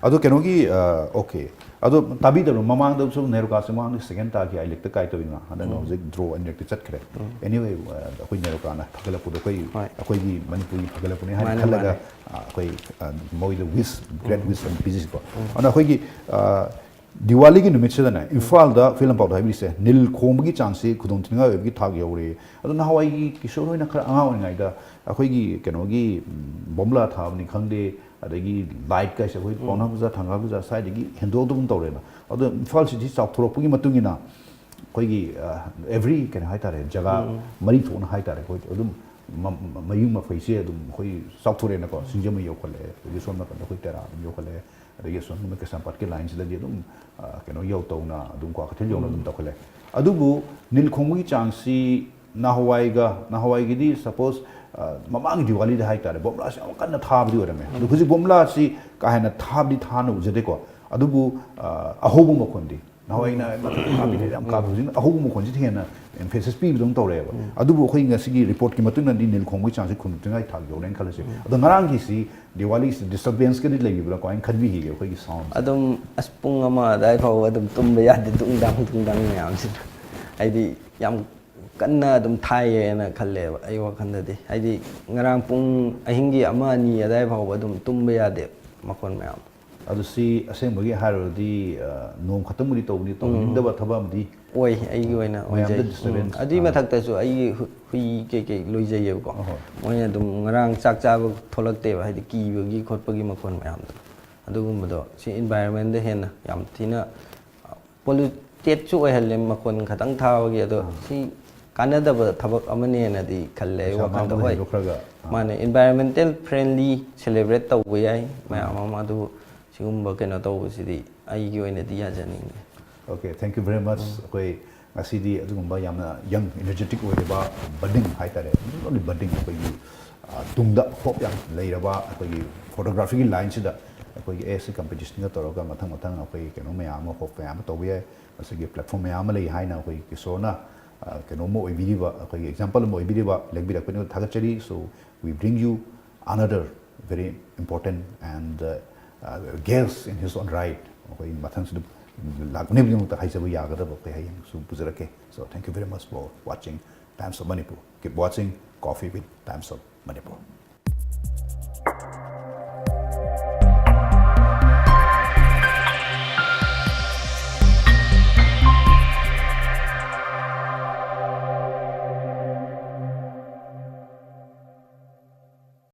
ꯑꯗꯣ ꯀꯩꯅꯣꯒꯤ, ꯑ, ꯑꯣꯀꯦ, ꯑꯗꯣ ꯇꯥꯕꯤꯗꯕ꯭ꯔꯣ? ꯃꯃꯥꯡꯗꯁꯨ ꯅꯦꯔꯣꯀꯥꯁꯦ ꯃꯃꯥꯡꯗ ꯁꯦꯀꯦꯟ ꯇꯥꯈꯤ, ꯑꯩ ꯂꯤꯛꯇ ꯀꯥꯏ ꯇꯧꯋꯤꯅ, ꯍꯟꯗꯛꯅ ꯍꯧꯖꯤꯛ ꯗ꯭ꯔꯣ ꯑꯅꯤꯔꯛꯇꯤ ꯆꯠꯈ꯭ꯔꯦ꯫ ꯑꯦꯅꯤꯋꯦ, ꯑꯩꯈꯣꯏ ꯅꯦꯔꯣꯀꯥꯅ ꯐꯒꯠꯂꯛꯄꯗꯣ ꯑꯩꯈꯣꯏ, ꯍꯣꯏ꯫ ꯑꯩꯈꯣꯏꯒꯤ ꯃꯅꯤꯄꯨꯔꯒꯤ ꯐꯒꯠꯂꯛꯄꯅꯦ ꯍꯥꯏꯅ ꯃꯥꯅꯦ, ꯈꯜꯂꯒ ꯃꯥꯅꯦ꯫ ꯑ, ꯑꯩꯈꯣꯏ, ꯑ, ꯃꯣꯏꯗ ꯋꯤꯁ, ꯒ꯭ꯔꯦꯠ ꯋꯤꯁ ꯑꯃ ꯄꯤꯖꯩꯀꯣ꯫ ꯑꯗꯨꯅ ꯑꯩꯈꯣꯏꯒꯤ, ꯑ, ꯗꯤꯋꯥꯂꯤꯒꯤ ꯅꯨꯃꯤꯠꯁꯤꯗꯅꯦ ꯏꯝꯐꯥꯜꯗ ꯐꯤꯂꯝ ꯄꯥꯎꯗ ꯍꯥꯏꯕꯤꯔꯤꯁꯦ, ꯅꯤꯜ ꯈꯣꯡꯕꯒꯤ ꯆꯥꯡꯁꯤ ꯈꯨꯗꯣꯡꯊꯤꯅꯤꯡꯉꯥꯏ ꯑꯣꯏꯕꯒꯤ ꯊꯥꯛ ꯌꯧꯔꯦ꯫ ꯑꯗꯣ ꯅꯍꯥꯟꯋꯥꯏꯒꯤ ꯀꯤꯁꯣꯔ ꯍꯣꯏꯅ ꯈꯔ ꯑꯉꯥꯡ ꯑꯣꯏꯔꯤꯉꯩꯗ ꯑꯩꯈꯣꯏꯒꯤ ꯀꯩꯅꯣꯒꯤ, ꯎꯝ, ꯕꯣꯝꯂꯥ ꯊꯥꯕꯅꯤ ꯈꯪꯗꯦ, ꯑꯗꯒꯤ ꯂꯥꯏꯠ ꯀꯥꯏꯁꯦ ꯑꯩꯈꯣꯏ ꯄꯥꯎꯅꯥ ꯕꯖꯥꯔ, ꯊꯪꯒꯥꯜ ꯕꯖꯥꯔ ꯁ꯭ꯋꯥꯏꯗꯒꯤ ꯍꯦꯟꯗꯣꯛꯇꯒꯨꯝ ꯇꯧꯔꯦꯅ꯫ ꯑꯗꯣ ꯏꯝꯐꯥꯜ ꯁꯤꯇꯤ ꯆꯥꯎꯊꯣꯔꯛꯄꯒꯤ ꯃꯇꯨꯡ ꯏꯟꯅ ꯑꯩꯈꯣꯏꯒꯤ, ꯑ, ꯑꯦꯚ꯭ꯔꯤ ꯀꯩꯅꯣ ꯍꯥꯏꯇꯥꯔꯦ, ꯖꯒꯥ ꯃꯔꯤ ꯊꯣꯛꯅ ꯍꯥꯏꯇꯥꯔꯦ, ꯑꯩꯈꯣꯏ ꯑꯗꯨꯝ ꯃ-, ꯃ-, ꯃꯌꯨꯝ ꯃꯐꯩꯁꯦ ꯑꯗꯨꯝ ꯑꯩꯈꯣꯏ ꯆꯥꯎꯊꯣꯔꯛꯑꯦꯅꯀꯣ꯫ ꯁꯤꯡꯖꯃꯩ ꯌꯧꯈꯠꯂꯛꯑꯦ, ꯑꯗꯒꯤ ꯁꯣꯝ ꯅꯥꯀꯟꯗ ꯑꯩꯈꯣꯏ ꯇꯦꯔꯥ ꯑꯗꯨꯝ ꯌꯧꯈꯠꯂꯛꯑꯦ, ꯑꯗꯒꯤ ꯑꯁꯣꯝ ꯀꯩꯁꯥꯝꯄꯥꯠꯀꯤ ꯂꯥꯏꯟꯁꯤꯗꯗꯤ ꯑꯗꯨꯝ, ꯑ, ꯀꯩꯅꯣ ꯌꯧ ꯇꯧꯅ ꯑꯗꯨꯝ ꯀ꯭ꯋꯥꯀꯩꯊꯦꯜ ꯌꯧꯅ ꯑꯗꯨꯝ ꯇꯧꯈꯠꯂꯦ꯫ ꯑꯗꯨꯕꯨ ꯅꯤꯜ ꯈꯣꯡꯕꯒꯤ ꯆꯥꯡꯁꯤ ꯅꯍꯥꯟꯋꯥꯏꯒ, ꯅꯍꯥꯟꯋꯥꯏꯒꯤꯗꯤ ꯁꯄꯣꯁ, ꯑ, ꯃꯃꯥꯡꯒꯤ ꯗꯤꯋꯥꯂꯤꯗ ꯍꯥꯏꯇꯥꯔꯦ, ꯕꯣꯝꯕ꯭ꯂꯥꯁꯤ ꯌꯥꯝ ꯀꯟꯅ ꯊꯥꯕꯗꯤ ꯑꯣꯏꯔꯝꯃꯦ꯫ ꯑꯗꯣ ꯍꯧꯖꯤꯛ ꯕꯣꯝꯕ꯭ꯂꯥꯁꯤ ꯀꯥ ꯍꯦꯟꯅ ꯊꯥꯕꯗꯤ ꯊꯥꯅ ꯎꯖꯗꯦꯀꯣ꯫ ꯑꯗꯨꯕꯨ, ꯑ, ꯑꯍꯧꯕ ꯃꯈꯣꯟꯗꯤ ꯅꯍꯥꯟꯋꯥꯏꯅ ꯃꯊꯛ ꯀꯥꯞꯄꯤꯗ ꯌꯥꯝ ꯀꯥꯞꯄ, ꯍꯧꯖꯤꯛꯅ ꯑꯍꯧꯕ ꯃꯈꯣꯟꯁꯤꯗ ꯍꯦꯟꯅ ꯑꯦꯝꯐꯦꯁꯤꯁ ꯄꯤꯕꯗꯧꯅ ꯇꯧꯔꯛꯑꯦꯕ꯫ ꯑꯗꯨꯕꯨ ꯑꯩꯈꯣꯏ ꯉꯁꯤꯒꯤ ꯔꯤꯄꯣꯔꯠꯀꯤ ꯃꯇꯨꯡ ꯏꯟꯅꯗꯤ ꯅꯤꯜ ꯈꯣꯡꯕꯒꯤ ꯆꯥꯡꯁꯤ ꯈꯨꯟ ꯇꯤꯡꯉꯥꯏ ꯊꯥꯛ ꯌꯧꯔꯦꯅ ꯈꯜꯂꯁꯦ꯫ ꯑꯗꯣ ꯉꯔꯥꯡꯒꯤꯁꯤ ꯗꯤꯋꯥꯂꯤꯁꯤ ꯗꯤꯁꯇꯔꯕꯦꯟꯁꯀꯗꯤ ꯂꯩꯕꯤꯕ꯭ꯔꯥ? ꯀꯃꯥꯏꯅ ꯈꯟꯕꯤꯈꯤꯒꯦ ꯑꯩꯈꯣꯏꯒꯤ ꯁꯥꯎꯟꯁꯦ? ꯑꯗꯨꯝ ꯑꯁ ꯄꯨꯡ ꯑꯃ ꯑꯗꯨꯋꯥꯏ ꯐꯥꯎꯕ ꯑꯗꯨꯝ ꯇꯨꯝꯕ ꯌꯥꯗꯦ, ꯗꯨꯡ ꯗꯥꯡ ꯗꯨꯡ ꯗꯥꯡ ꯃꯌꯥꯝꯁꯤꯅ꯫ ꯍꯥꯏꯗꯤ ꯌꯥꯝ ꯀꯟꯅ ꯑꯗꯨꯝ ꯊꯥꯏꯌꯦꯅ ꯈꯜꯂꯦꯕ ꯑꯩ ꯋꯥꯈꯜꯗꯗꯤ꯫ ꯍꯥꯏꯗꯤ ꯉꯔꯥꯡ ꯄꯨꯡ ꯑꯍꯤꯡꯒꯤ ꯑꯃ ꯑꯅꯤ ꯑꯗꯨꯋꯥꯏ ꯐꯥꯎꯕ ꯑꯗꯨꯝ ꯇꯨꯝꯕ ꯌꯥꯗꯦ ꯃꯈꯣꯟ ꯃꯌꯥꯝ꯫ ꯑꯗꯨ ꯁꯤ ꯑꯁꯦꯡꯕꯒꯤ ꯍꯥꯏꯔꯨꯔꯗꯤ, ꯑ, ꯅꯣꯡ ꯈꯛꯇꯪꯕꯨꯗꯤ ꯇꯧꯕꯅꯤ, ꯇꯧꯅꯤꯡꯗꯕ ꯊꯕꯛ ꯑꯃꯗꯤ ꯑꯣꯏ, ꯑꯩꯒꯤ ꯑꯣꯏꯅ ꯃꯌꯥꯝꯗ ꯑꯣꯏꯖꯩ꯫ disturbance, ꯎꯝ, ꯑꯗꯨꯏ ꯑꯥ꯫ ꯃꯊꯛꯇꯁꯨ ꯑꯩꯒꯤ ꯍꯨ-, ꯍꯨꯏ ꯀꯩꯀꯩ ꯂꯣꯏꯖꯩꯌꯦꯕꯀꯣ꯫ ꯑꯍꯣꯏ꯫ ꯃꯣꯏꯅ ꯑꯗꯨꯝ ꯉꯔꯥꯡ ꯆꯥꯛ ꯆꯥꯕ ꯊꯣꯛꯂꯛꯇꯦꯕ, ꯍꯥꯏꯗꯤ ꯀꯤꯕꯒꯤ ꯈꯣꯠꯄꯒꯤ ꯃꯈꯣꯟ ꯃꯌꯥꯝꯗꯣ꯫ ꯑꯗꯨꯒꯨꯝꯕꯗꯣ ꯁꯤ ꯏꯟꯚꯥꯏꯔꯣꯟꯃꯦꯟꯗ ꯍꯦꯟꯅ ꯌꯥꯝ ꯊꯤꯅ ꯄꯣꯂꯨꯇꯦꯠꯁꯨ ꯑꯣꯏꯍꯜꯂꯦ ꯃꯈꯣꯟ ꯈꯇꯪ ꯊꯥꯕꯒꯤ꯫ ꯑꯗꯣ ꯁꯤ ꯀꯥꯟꯅꯗꯕ ꯊꯕꯛ ꯑꯃꯅꯦꯅꯗꯤ ꯈꯜꯂꯦ ꯑꯩ ꯄꯩꯁꯥ ꯋꯥꯈꯜꯗ꯫ ꯃꯥꯡꯕ ꯍꯣꯏ, ꯍꯦꯟꯗꯣꯛꯈ꯭ꯔꯒ, ꯑꯥ꯫ ꯃꯥꯅꯦ, ꯏꯟꯚꯥꯏꯔꯣꯟꯃꯦꯟꯇꯦꯜ ꯐ꯭ꯔꯦꯟꯂꯤ ꯁꯦꯂꯦꯕ꯭ꯔꯦꯠ ꯇꯧꯕ ꯌꯥꯏ ꯃꯌꯥꯝ ꯑꯃ, ꯑꯗꯨꯕꯨ ꯁꯤꯒꯨꯝꯕ ꯀꯩꯅꯣ ꯇꯧꯕꯁꯤꯗꯤ ꯑꯩꯒꯤ ꯑꯣꯏꯅꯗꯤ ꯌꯥꯖꯅꯤꯡꯗꯦ꯫ Okay, thank you very much. ꯑꯩꯈꯣꯏ ꯉꯁꯤꯗꯤ ꯑꯗꯨꯒꯨꯝꯕ ꯌꯥꯝꯅ ꯌꯪ, ꯏꯅꯔꯖꯦꯇꯤꯛ ꯑꯣꯏꯔꯤꯕ, ꯕꯗꯤꯡ ꯍꯥꯏꯇꯥꯔꯦ, not only budding, ꯑꯩꯈꯣꯏꯒꯤ, ꯑ, ꯇꯨꯡꯗ ꯍꯣꯞ ꯌꯥꯝ ꯂꯩꯔꯕ ꯑꯩꯈꯣꯏꯒꯤ ꯐꯣꯇꯣꯒ꯭ꯔꯥꯐꯤꯒꯤ ꯂꯥꯏꯟꯁꯤꯗ ꯑꯩꯈꯣꯏꯒꯤ ꯑꯦ ꯑꯦꯁ ꯁꯤ ꯀꯝꯄꯤꯇꯤꯁꯟꯒ ꯇꯧꯔꯒ ꯃꯊꯪ ꯃꯊꯪ ꯑꯩꯈꯣꯏ ꯀꯩꯅꯣ ꯃꯌꯥꯝ ꯑꯃ, ꯍꯣꯞ ꯃꯌꯥꯝ ꯑꯃ ꯇꯧꯕ ꯌꯥꯏ꯫ ꯃꯁꯤꯒꯤ ꯄ꯭ꯂꯦꯠꯐꯣꯝ ꯃꯌꯥꯝ ꯑꯃ ꯂꯩ ꯍꯥꯏꯅ ꯑꯩꯈꯣꯏ ꯀꯤꯁꯣꯔꯅ, ꯑ, ꯀꯩꯅꯣꯝꯃ ꯑꯣꯏꯕꯤꯔꯤꯕ, ꯑꯩꯈꯣꯏꯒꯤ ꯑꯦꯛꯖꯥꯝꯄꯜ ꯑꯃ ꯑꯣꯏꯕꯤꯔꯤꯕ, ꯂꯦꯡꯕꯤꯔꯛꯄꯅꯤꯅ ꯊꯥꯒꯠꯆꯔꯤ꯫ So we bring you another very important and, uh, uh, guest in his own right, ꯑꯩꯈꯣꯏ ꯃꯊꯪꯁꯤꯗ ꯂꯥꯛꯅꯕꯒꯤꯗꯃꯛꯇ ꯍꯥꯏꯖꯕ ꯌꯥꯒꯗꯕ ꯑꯩꯈꯣꯏ ꯍꯌꯦꯡꯁꯨ ꯄꯨꯖꯔꯛꯀꯦ. So thank you very much for watching Times of Manipur. Keep watching Coffee with Times of Manipur.